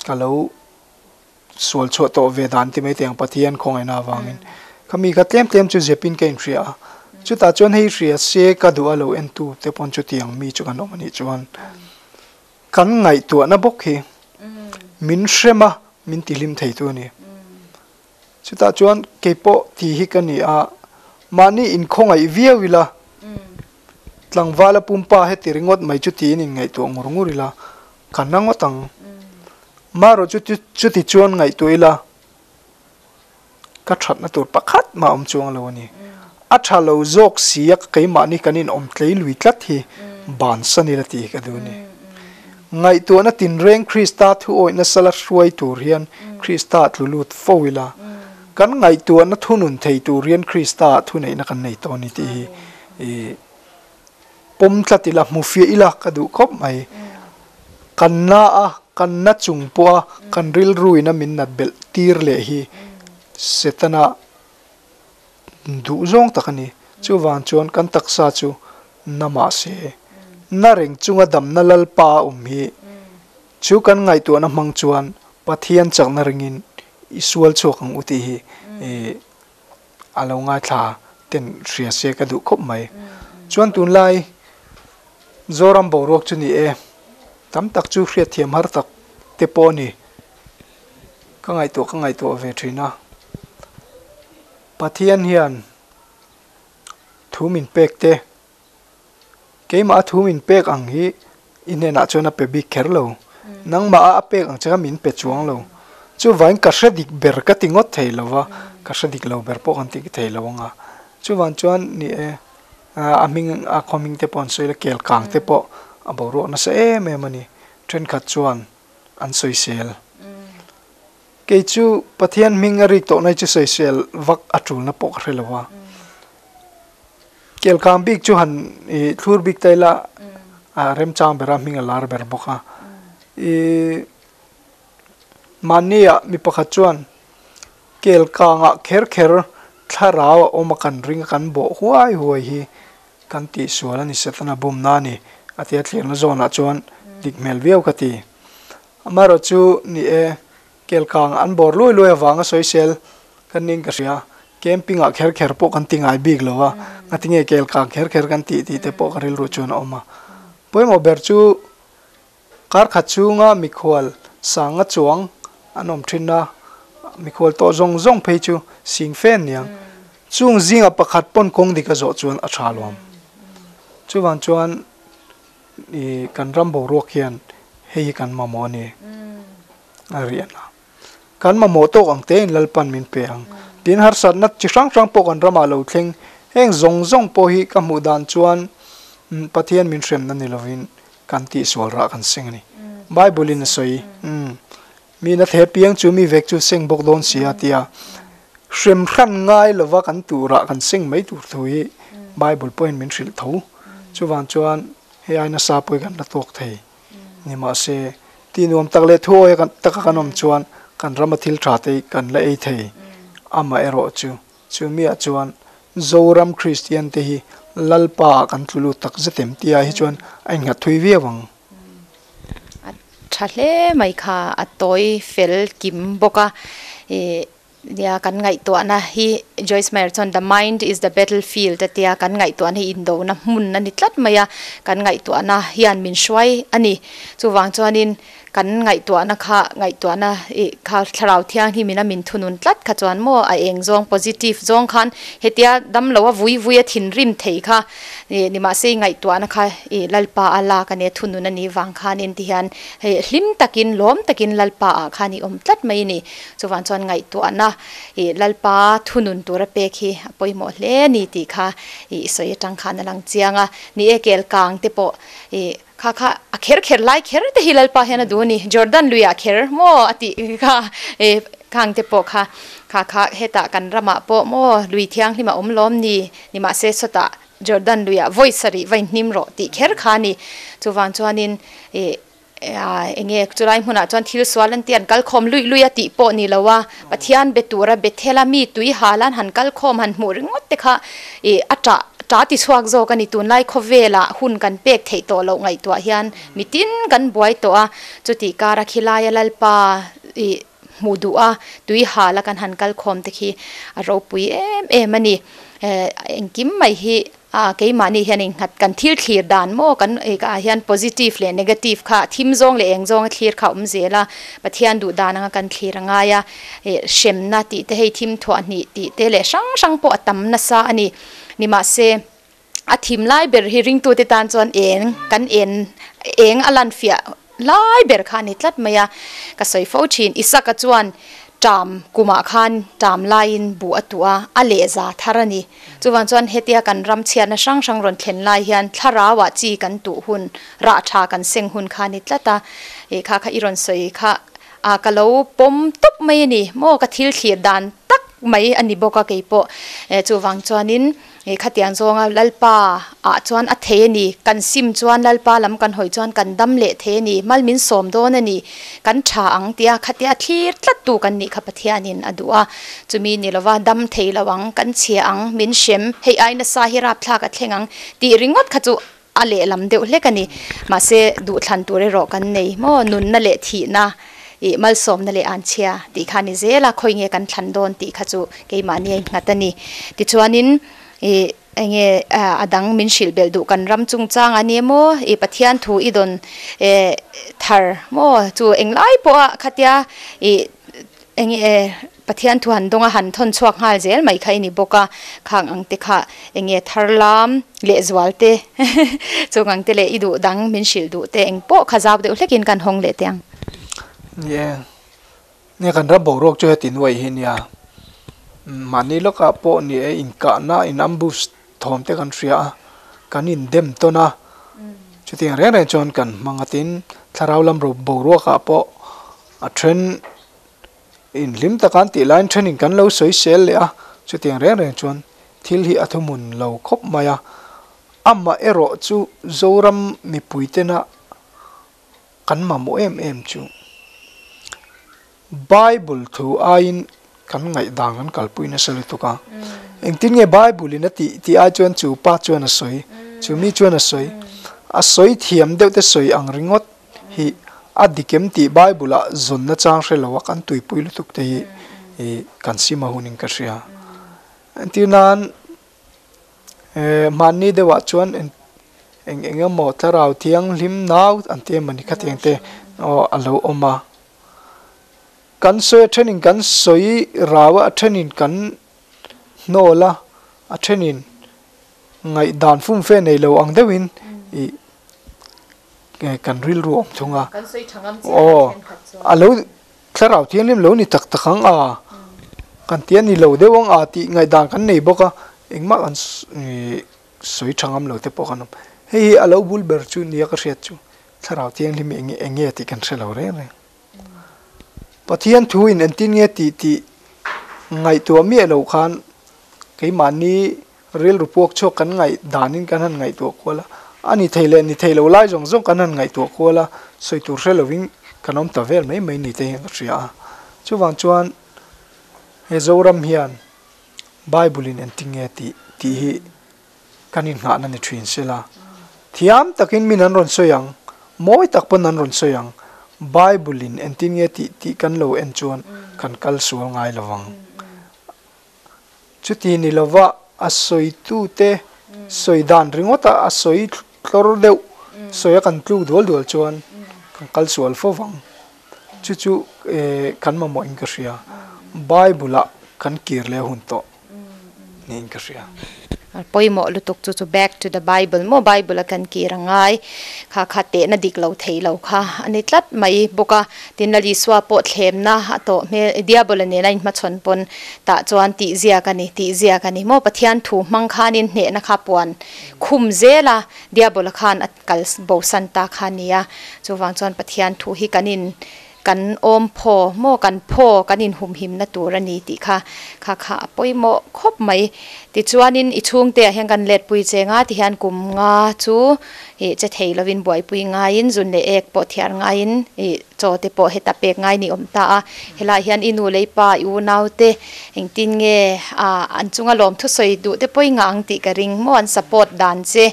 B: ka lo sual chhuah tawh ve dan ti mai teh ang Pathian khawngaihna avangin khami kha tlem tlem chu zepin ka inhria a, chutah chuan hei hria se ka duh a lo entu te pawn chutiang mi chu kan awm anih chuan kan ngaihtuahna bawk hi min hrem a min tihlim thei tu a ni. Chutah chuan keipawh ti hi ka ni a, mahni inkhawngaih viau ila tlangvala pumpa heti ringawt mai chu tiin inngaihtuah ngur ngur ila Ka na ngawt ang. Marawh chu chuti chuan ngaihtuah ila ka thatna tur pakhat mah awm chuang lo a ni. A tha lo zawk si a keimahni kan inawm tlei lui tlat hi bansan ila tih hi ka duh a ni. Ngaihtuahna tinreng Krista thuawihna sala hruai tur hian Krista tlu lut fo ila, kan ngaihtuahna thunun thei tur hian Krista thuneihna kan nei tawh a ni tih hi Pawm tlat ila, hmu fiah ila ka duh khawp mai. Kan na a, kan na chung pawh a, kan rilru in a min nat belh tir leh hi Setana duh zawng tak a ni. Chuvang chuan kan taksa chu na mah se, na reng chunga damna Lalpa a awm hi chu kan ngaihtuahna hmang chuan Pathian chakna ringin i sual chhuak ang u tih hi a lo ngaithla ten hria se ka duh khawp mai. Chuan tunlai Zoram boruak chu ni e, tam tak chu hriatthiam har tak te pawh a ni. Ka ngaihtuah ka ngaihtuah ve thin a. Pathian hian thu min pek te, keimah a thu min pek ang hi i hnenah chuan a pe bik kher lo. Nangmah a a pek ang che kha min pe chuang lo. Chuvangin ka hre dik ber ka ti ngawt thei lo va, ka hre dik lo ber pawh kan ti thei lo ang a. Chuvang chuan ni e, a hming a khaw hming te pawh an sawi la, kel kang te pawh a boruak nasa em em a ni. Thenkhat chuan an sawisel. Kei chu Pathian hming a rik tawh nai chu sawisel vak a tulna pawh ka hre lo a. Kelkang bik chu han i thlur bik ta ila a remchang ber a, hming a lar ber bawk a. I mahnia mi pakhat chuan kelkangah kher kher thlarau a awm a kan ring a kan bawh huai huai hi kan tihsual a ni Setana bumna a ni a tia thlirna zawnah chuan dik hmel viau ka ti. Amaherawh chu ni e, kelkang an bawr luai luai avanga sawisel kan ning ka hria. Camping ah kher kher pawh kan ti ngai bik lo a, ngatinge kelkang kher kher kan tih tih te pawh ka rilru chuan a awm a. Pawimawh ber chu kar khat chhunga mikhual sanga chuang an awm thin a, mikhual tawh zawng zawng phei chu sing fe aniang. Chung zinga pakhat pawn kawng dik a zawh chuan a tha luam. Chuvang chuan I kan ram boruak hian hei hi kan mamawh a ni a rian a. Kan mamawh tawk ang tein Lalpan min pe ang. Tin harsatna chi hrang hrang pawh kan ramah lo thleng. Heng zawng zawng pawh hi ka hmuh dan chuan Pathian min hremna ni lovin kan tihsual rah kan seng a ni. Bible in a sawi Mi na the piang chu mi vek chu seng bawk dawn si a tia hrem hran ngai lova kan turah kan seng mai tur thu hi Bible pawhin min hrilh tho. Chuvang chuan hei ai nasa pawhin kan la tawk thei ni mahse ti nuam tak leh thuawi taka kan awm chuan kan rama thil tha te hi kan la ei thei. Amaherawh chu chumiah chuan Zoram Kristian te hi Lalpa ah kan tlu lut tak zet em tia hi chuan a innghat thui viau ang.
A: A tha hle mai kha a tawi fel kim bawk a ih nia kan ngaihtuahna hi Joyce Meyer chuan the mind is the battlefield a tia kan ngaihtuahna hi indona hmun a ni tlat mai a kan ngaihtuahna hian min hruai a ni chuvang chuanin Kan ngaihtuahna kha ngaihtuahna ih kha thlarau thianghlim in a min thunun tlat kha chuan maw a eng zawng positive zawng khan hetia damlo a vui vui a thinrim thei kha ih nimahse i ngaihtuahna kha ih Lalpa a lak a nia thunun a nih vang khanin ti hian hei hlim takin lawm takin Lalpa ah khan i awm tlat mai a ni. Chuvang chuan ngaihtuahna ih Lalpa thunun tura pek hi a pawimawh hle a ni tih kha ih sawi atang khan a lang chiang a. Ni e kel kang te pawh ih Kha kha a kher kher lai kher te hi Lalpa hian a duh a ni. Jordan luiah kher maw a tih kha e khang te pawh kha kha kha hetah kan ramah pawh maw lui thianghlim a awm lawm ni nimahse sawtah Jordan luiah vawi sarih va inhnim rawh tih kher kha a ni. Chuvang chuanin e enge chulai hmunah chuan thil sual an tia an kal khawm luih luih a tih pawh ni lo a, Pathian be tura Bethel-a mi tui hal an han kal khawm han hmuh ringawt te kha e a ṭah Ṭa ti chhuak zawk a ni. Tunlai khawvelah hun kan pek theih tawh loh ngaihtuah hian mitin kan buai tawh a, chutih kara khilaia Lalpa ih hmuh duh a, tui hala kan han kal khawm te khi a ropui em em a ni. Engkim mai hi a keimahni hian innghat kan thil thlir dan maw kan ah hian positive leh negative kha thim zawng leh eng zawnga thlir kha a awm zel a, Pathian duh dan anga kan thlir a ngai a, hremna tih te hei thim thuah hnih tih te leh hrang hrang pawh a tam nasa a ni. Nimahse, a thim lai ber hi ringtute tan chuan eng kan en eng a lan fiah lai ber kha a ni tlat mai a. Ka sawi fo thin, Isaka chuan ṭam kumah khan ṭam laiin buh a tuh a, a lehza thar a ni. Chuvang chuan hetia kan ram chhiatna hrang hrang rawn thlen lai hian thlarauah chi kan tuh hun, rah tha kan seng hun kha a ni tlat a. Ih kha kha i rawn sawi kha a ka lo pawm tawp mai a ni maw ka thil thlir dan tak. mai a ni bawk a keipawh. Chuvang chuanin khatiang zawnga Lalpa ah chuan a thei a ni, kan sim chuan Lalpa lam kan hawi chuan kan dam leh thei a ni, mal min sawm dawn a ni, kan tha ang tia khatia thlir tlat tu kan nih kha Pathianin a duh a. Chumi ni lova dam thei lo ang, kan chhia ang, min hrem, hei ai nasa hi rapthlak a thleng ang tih ringawt kha chu a lehlam deuh hlek a ni. Mahse, duhthlan tur erawh kan nei maw? Nunna leh thihna, ih malsawmna leh anchhia tih kha a ni zel a, khawi nge kan thlan dawn tih kha chu keimahni a innghat a ni. Tichuanin, ih enge a dang min hrilh belh duh kan ram chungchang a ni maw? Ih Pathian thu i dawn eh thar maw? Chu englai pawha khatia ih enge Pathian thu han dawnga han thawn chhuak nghal zel mai kha i ni bawk a, khang ang te kha eng nge thar lam leh zual te chung ang te leh i duh dang min hrilh duh te eng pawh kha zau deuh hlekin kan hawng leh teh ang.
B: Ni e, nia kan ram boruak chu heti nuaih hi nia, mahni lawkah pawh ni e inkahna in ambush thawm te kan hria a, kan indem tawn a, chutiang reng reng chuan kan hmang a tin thlarau lam boruakah pawh a then Inhlim taka an tih laiin thenin kan lo sawi sel leh a, chutiang reng reng chuan thil hi a thuhmun lo khawp mai a. Amah erawh chu Zoram mipui tena kan mamawh em em chu Bible thu aiin kan ngaihdan kan kalpui nasa lutuk a. Engtin nge Bible in a tih tih ai chuan chu pa chuan a sawi, chu mi chuan a sawi, a sawi thiam deuh te sawi ang ringawt. hi a dik em tih Bible ah zawnna chang hre lo a kan tuipui lutuk te hi ih kan sim a hunin ka hria. Entir nan eh mahni deuh ah chuan eng eng emaw thlarau thianghlim nau an ti emawni khatiang te aw a lo awm a. Kan sawi a thenin kan sawi rau a a thenin kan hnawl a a thenin ngaihdan fumfe nei lo ang deuhin ih kan rilru awm thung a aw a lo thlarau thianghlim lo ni tak tak ang a kan tia ni lo deuh ang a tih ngaihdan kan nei bawk a engmah kan sawi tha ngam lo te pawh kan awm hei hi a lo bul ber chu nia ka hriat chu thlarau thianghlim eng eng nge tih kan hre lo reng reng Pathian thu in entin nge tih tih ngaihtuah miah loh khan keimahni Rilru puak chhuak kan ngaih danin kan han ngaihtuah kual a, a ni thei leh ni thei lo lai zawng zawng kan han ngaihtuah kual a, sawi tur hre lovin kan awm ta vel mai mai ni te hian ka hria a. Chuvang chuan he Zoram hian Bible in engtin nge tih tih hi kan innghahna ni thin sela. Thiam takin min an rawn sawi ang, mawi tak pawn an rawn sawi ang, Bible in engtin nge tih tih kan lo en chuan kan kal sual ngai lovang. Chuti ni lova a sawitute sawi dan ringawta a sawi tlawr deuh sawi a kan tluk dual dual chuan kan kal sual fo vang. Chu chu kan mamawhin ka hria. Bible-ah kan kir leh hun tawh niin ka hria.
A: Pawimawh lutuk chu chu back to the bible maw bible a kan kir a ngai kha kha tehna dik lo thei lo kha a ni tlat mai bawk a tin Lal Isua pawh thlemna a tawh hmel diabol a nena inhmachhawn pawn tah chuan tih ziak a ni tih ziak a ni maw Pathian thu hmang khanin hnehna kha puan khum zel a diabol a khan a kal bosan ta kha a ni a chuvang chuan Pathian thu hi kan in Kan awm phaw maw kan phaw kan inhumhimna tur a ni tih kha kha kha a pawimawh khawp mai. Tichuanin i chhungte ah hian kan letpui che nga ti hian kum nga chu ih che thei lovin buaipui ngaiin zun leh ek pawh thiar ngaiin ih chaw te pawh heta pek ngai ni awm ta a. Helaiah hian i nu leh i pa i unau te engtin nge ah an chunga lawm thusawi duh te pawh i ngah ang tih ka ring maw an support dan che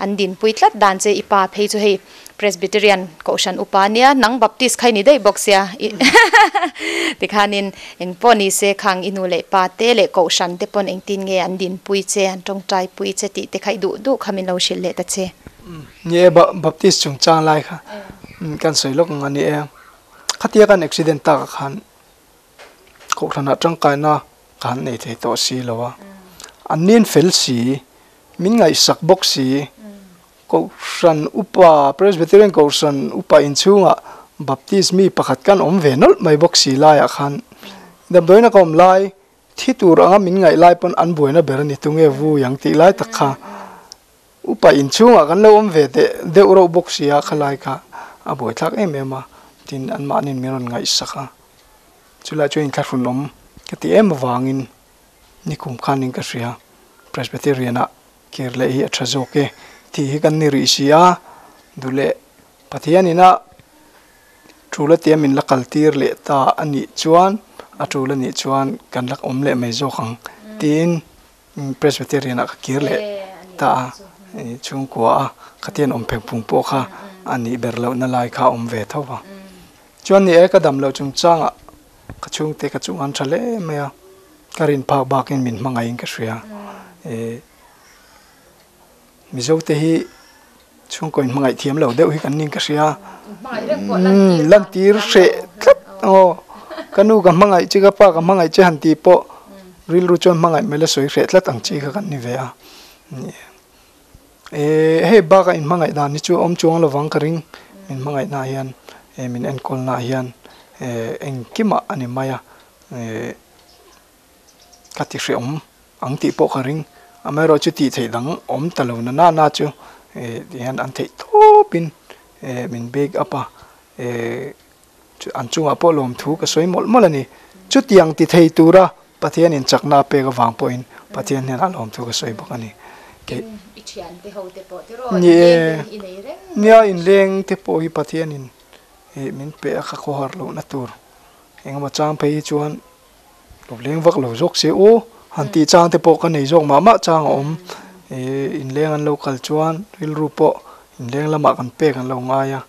A: an dinpui tlat dan che i pa phei chu hei Presbyterian Kohhran upa ania, nang Baptist kha i ni daih bawk sia tikhanin eng pawh ni se khang i nu leh pa te leh Kohhran te pawn engtin nge an dinpui che, an tawngtai pui che tih te kha i duh duh kha min lo hrilh leh ta che.
B: Ni e, Baptist chungchang lai kha kan sawi lawk ang a ni e. Khatia kan accident takah khan Kohhranah tangkaina ka han nei thei tawh si lo a, an nin fel si, min ngaihsak bawk si. Kohhran upa, Presbyterian Kohhran upa inchhungah Baptist mi pakhat kan awm ve nawlh mai bawk si laiah khan damdawiina ka awm lai, thi tur anga min ngaih lai pawn an buaina ber a ni tunge vui ang tih lai tak kha upa inchhungah kan lo awm ve deh deuh reuh bawk si a, khalai kha a buaithlak em em a, tin anmahniin min rawn ngaihsak a, chulai chuan inthlahrun awm ka ti em avangin. Nikum khanin ka hria Presbyterian ah kir leh hi a tha zawk e tih hi kan ni rih si a, duh leh Pathian ina tul a tia min la kal tir leh ta a nih chuan a tul a nih chuan kan la awm leh mai zawk ang tiin Presbyterian ah ka kir leh ta a, chhungkua a khatian awm phek phung pawh kha a nih ber lohna lai kha a awm ve tho va. Chuan ni e ka dam loh chungchangah ka chhungte ka chung an tha hle mai a, ka rin phak bakin min hmangaihin ka hria. Mizote hi chhungkaw inhmangaih thiam lo deuh hi kan ning ka hria. Lantir hreh tlat aw. Ka nu ka hmangaih che ka pa ka hmangaih che han tih pawh rilru chuan hmangaih mai la sawi hreh tlat ang chi kha kan ni ve a. Hei bakah inhmangaih dan hi chu a awm chuang lovang ka ring. Min hmangaihna hian min enkawlna hian engkimah a ni mai a. Ka ti hrehawm ang tih pawh ka ring. Amaherawh chu tih theih dang awm ta lo na na na chu ti hian an theih tawpin min back up a, an chungah pawh lawmthu ka sawi mawlh mawlh a ni. Chutiang ti thei tura Pathianin chakna a pek avang pawhin Pathian hnenah lawmthu ka sawi bawk a ni. Ni e, nia inleng te pawh hi Pathianin min pe a ka khawhar lohna tur engemaw chang phei hi chuan Lo leng vak lo zawk se aw, han tih chang te pawh ka nei zawk mah mah chang a awm. Ih inleng an lo kal chuan rilru pawh inleng lamah kan pek an lo ngai a,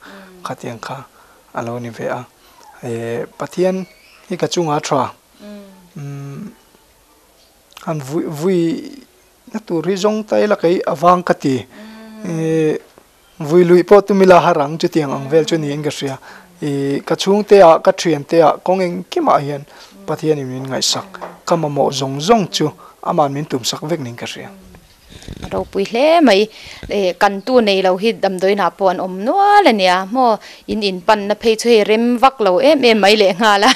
B: khatiang kha a lo ni ve a. Ih Pathian hi ka chungah a tha. Umm han vui vui na tur hi zawng ta ila kei avang ka ti. Ih. Vui luih pawh tum ila har ang chutiang ang vel chu niin ka hria. Ih, ka chhungte ah, ka thiante ah kawng engkimah hian Pathianin min ngaihsak, ka mamawh zawng zawng chu ama'n min tumsak vek niin ka hria.
A: A ropui hle mai. Ih, kantu nei lo hi damdawiinah pawh an awm nual a nia maw? In inpanna phei chu hei rem vak lo em em mai lehnghal a.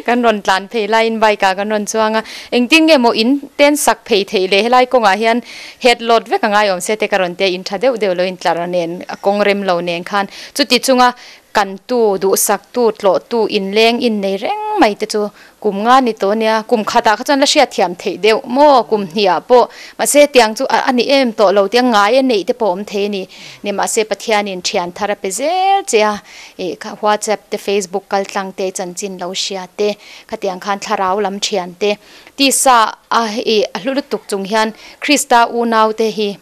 A: Kan rawn tlan phei laiin bike ah kan rawn chuang a, engtin nge maw in ten sak phei theih leh helai kawngah hian head load vek a ngai awm se te ka rawn tia in tha deuh deuh lo in tlar nen a kawng rem lo nen khan chuti chunga kan tu duhsak tu tlawh tu inleng in nei reng mai te chu kum nga ni tawh ania kum khatah kha chuan la hriat thiam theih deuh maw kum hnih ah pawh mahse tiang chu a ni em tawh lo tia ngai a neih te pawh awm thei a ni ni mahse Pathianin thian thar a pe zel che a. Ih kha WhatsApp te Facebook kal tlang te chanchin lo hria te khatiang khan thlarau lam thian te tisa a ih a hlu lutuk chung hian Krista unau te hi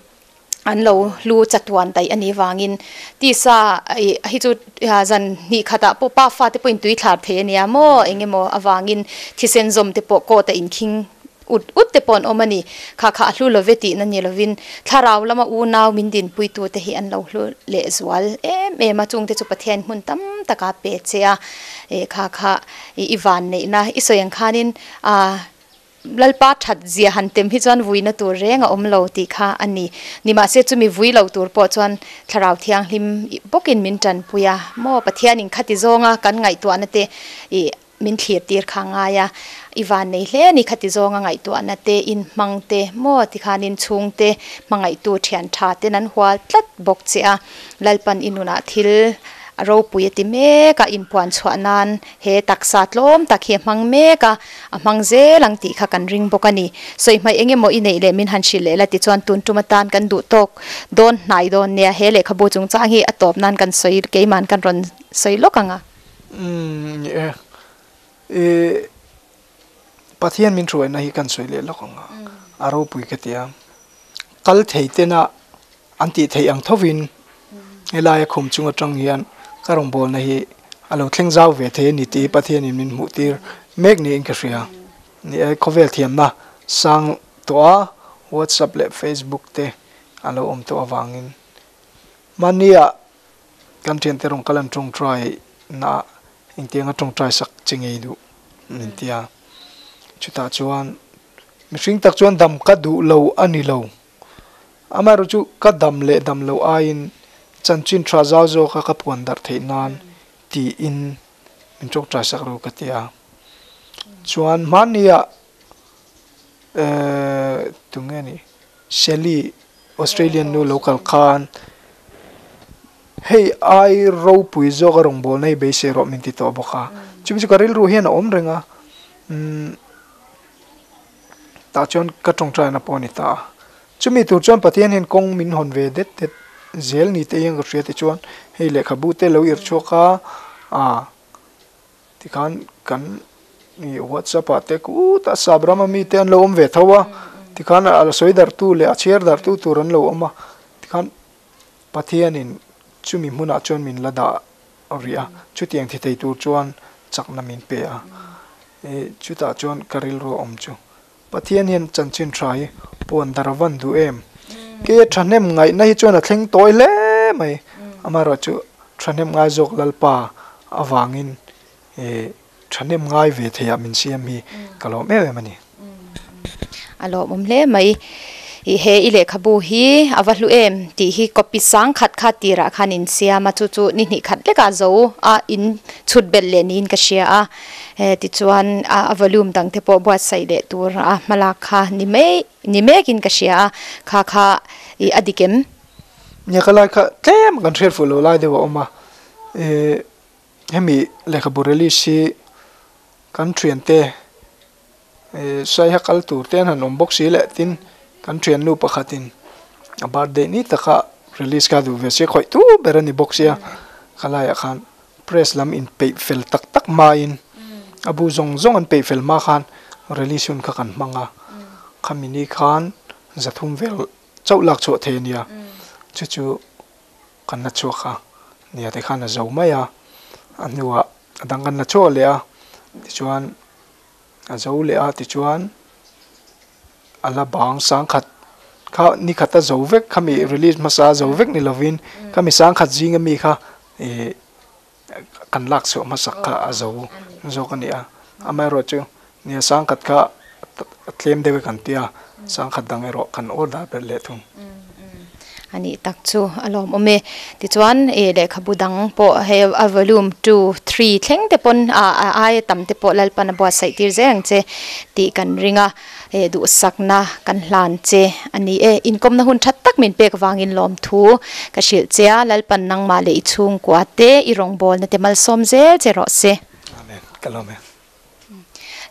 A: an lo hlu chatuan daih a nih vangin tisa ih hi chu zan hnih khatah pawh pa fate pawhin tui thlar thei a nia maw eng emaw avangin thisen zawm te pawh court a inkhing Ut ut te pawh an awm a ni. Kha kha a hlu lo ve tihna ni lovin thlarau lama unau min dinpuitute hi an lo hlu lehzual em em a, chungte chu Pathian hmun tam taka pe che a, eh kha kha i van neihna i sawi ang khanin ah Lalpa that zia han tem hi chuan vuina tur reng a awm lo tih kha a ni. Nimahse chumi vui lo tur pawh chuan Thlarau Thianghlim bawkin min tanpui a, maw Pathianin khati zawnga kan ngaihtuahna te ih Min thlir tir kha ngai a, i van nei hle a ni khati zawnga ngaihtuahna te, in hmang te maw tikhanin chhungte hmangaihtu thian tha ten an hual tlat bawk che a, Lalpan i nunah thil a ropui a ti mek a, inpuan chhuah nan he taksa tlawm tak hi a hmang mek a, a hmang zel ang tih kha kan ring bawk a ni. Sawi hmaih eng emaw i neih leh min han hrilh leh la tichuan tun tum atan kan duh tawk dawn hnai dawn nia, he lehkhabu chungchang hi a tawp nan kan sawi keiman kan rawn sawi lawk ang a.
B: Umm ni e. I Pathian min hruaina hi kan sawi leh lawk ang a, a ropui ka ti a. Kal thei tena an tih theih ang thovin helaia khum chung atang hian ka rawngbawlna hi a lo thleng zau ve thei a ni tih hi Pathianin min hmuh tir mek niin ka hria. Ni e, khawvel thiamna sang tawh a, WhatsApp leh Facebook te a lo awm tawh avangin mahnia Kan thiante rawn kal an tawngtai na engtianga tawngtai sak che ngei duh min ti a, chutah chuan mihring tak chuan dam ka duh lo a ni lo, amaherawh chu ka dam leh dam loh aiin chanchin tha zau zawka ka puan darh theih nan tiin min tawngtai sak ro ka ti a, chuan hmania ehh tunge ni Shelly Australian nu lo kal khan hei ai ropui zawk a rawngbawlna hi beisei rawh min ti tawh bawk a, chumi chu ka rilru hian a awm reng a, umm Tah chuan ka tawngtaina pawh a ni ta a. Chumi tur chuan Pathian hian kawng min hawn ve det det zel ni te hian ka hria tichuan hei lehkhabu te lo irh chhuak a, ah tikhan kan ih whatsapp ah te kutah sap rama mite an lo awm ve tho a, tikhan a sawi darhtu leh a chhiar darhtu tur an lo awm a, tikhan Pathianin chumi hmunah chuan min la dah rih a, chutiang thi thei tur chuan chakna min pe a, ih chutah chuan ka rilru a awm chu. Pathian hian chanchin tha hi puan dar a van duh em? Kei a thahnem ngaihna hi chuan a thleng tawi hle mai. Amaherawhchu thahnem ngai zawk Lalpa avangin ih thahnem ngai ve theiah min siam hi ka lawm em em a ni.
A: A lawmawm hle mai. Ih he i lehkhabu hi a va hlu em tih hi copy sang khat kha tirah khan in siam a, chu chu ni hnih khat lekah zo a in chhut belh leh niin ka hria a. He tichuan a volume dang te pawh buatsaih leh tur a hmalak kha ni mai ni mekin ka hria a, kha kha ih a dik em?
B: Nia ka lai kha tlem kan hriat fuh lo lai deuh a awm a, ih hemi lehkhabu release hi kan thiante ih saiha kal tur te an han awm bawk si leh tin kan thiannu pakhatin a birthday ni taka release kha duh ve sia khawih tu ber a ni bawk sia ka laiah khan Press lam in peih fel tak tak hmain a bu zawng zawng an peih fel hma khan release hun kha kan hmang a, khami ni khan zathum vel chauh lak chhuah thei a nia, chu chu kan la chhuak a, nia te khan a zo mai a, a hnuah a dang kan la chhuak leh a, tichuan a zo leh a tichuan a la bang sangkhat kha ni khat a zo vek khami release hmasa a zo vek ni lovin khami sangkhat zinga mi kha ih kan lak chhuah hmasak kha a zo zawk a ni a amaherawh chu nia sangkhat kha a tlem deuh e kan tia sangkhat dang erawh kan order belh leh thung.
A: A nih tak chu a lawmawm e. Tichuan ih lehkhabu dang pawh hei a volume two, three thleng te pawn ah a aia tam te pawh Lalpan a buatsaih tir zel ang che tih kan ring a, eh duhsakna kan hlan che a ni e. Inkawmna hun that tak min pek vangin lawmthu ka hrilh che a, Lalpan nangmah leh i chhungkua te i rawngbawlna te malsawm zel che rawh se.
B: Amen. Ka lawm e.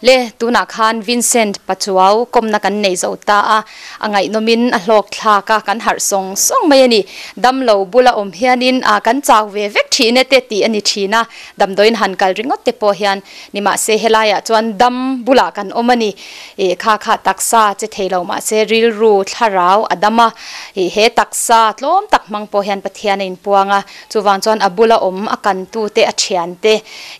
A: Le, tunah khan Vincent Pachuau kawmna kan nei zo ta a, a ngaihnawmin a hlawk thlak a, kan harh sawng sawng mai a ni. Damlo bula awm hianin a kan chau ve vek thin e te tih a ni thin a, damdawiin han kal ringawt te pawh hian nimahse helaiah chuan dam bulah kan awm a ni. Ih kha kha taksa che thei lo mahse rilru thlarau a dam a, ih he taksa tlawm tak hmang pawh hian Pathian a inpuang a, Chuvang chuan a bula awm a kantute a thiante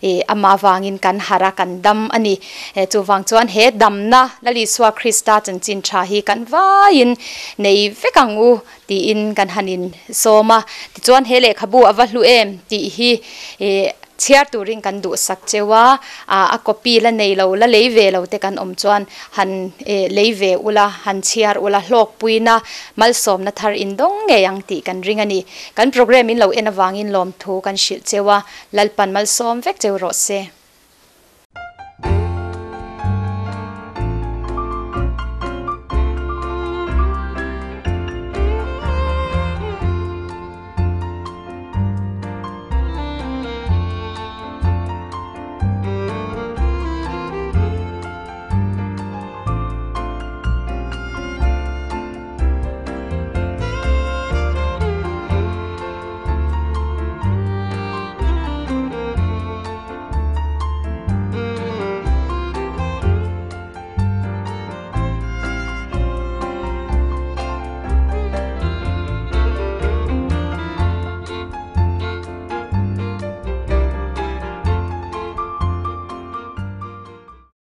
A: ih amah avangin kan harh a, kan dam a ni. Chuvang chuan he damna Lal Isua Krista chanchin tha hi kan vaiin nei vek ang u tiin kan han in sawm a. Tichuan he lehkhabu a va hlu em tih hi ih chhiar turin kan duhsak cheu a, a copy la nei lo, la lei ve lo te kan awm chuan han lei ve ula, han chhiar ula, hlawkpuina malsawmna thar in dawng ngei ang tih kan ring a ni. Kan programme in lo en avangin lawmthu kan hrilh cheu a, Lalpan malsawm vek cheu rawh se.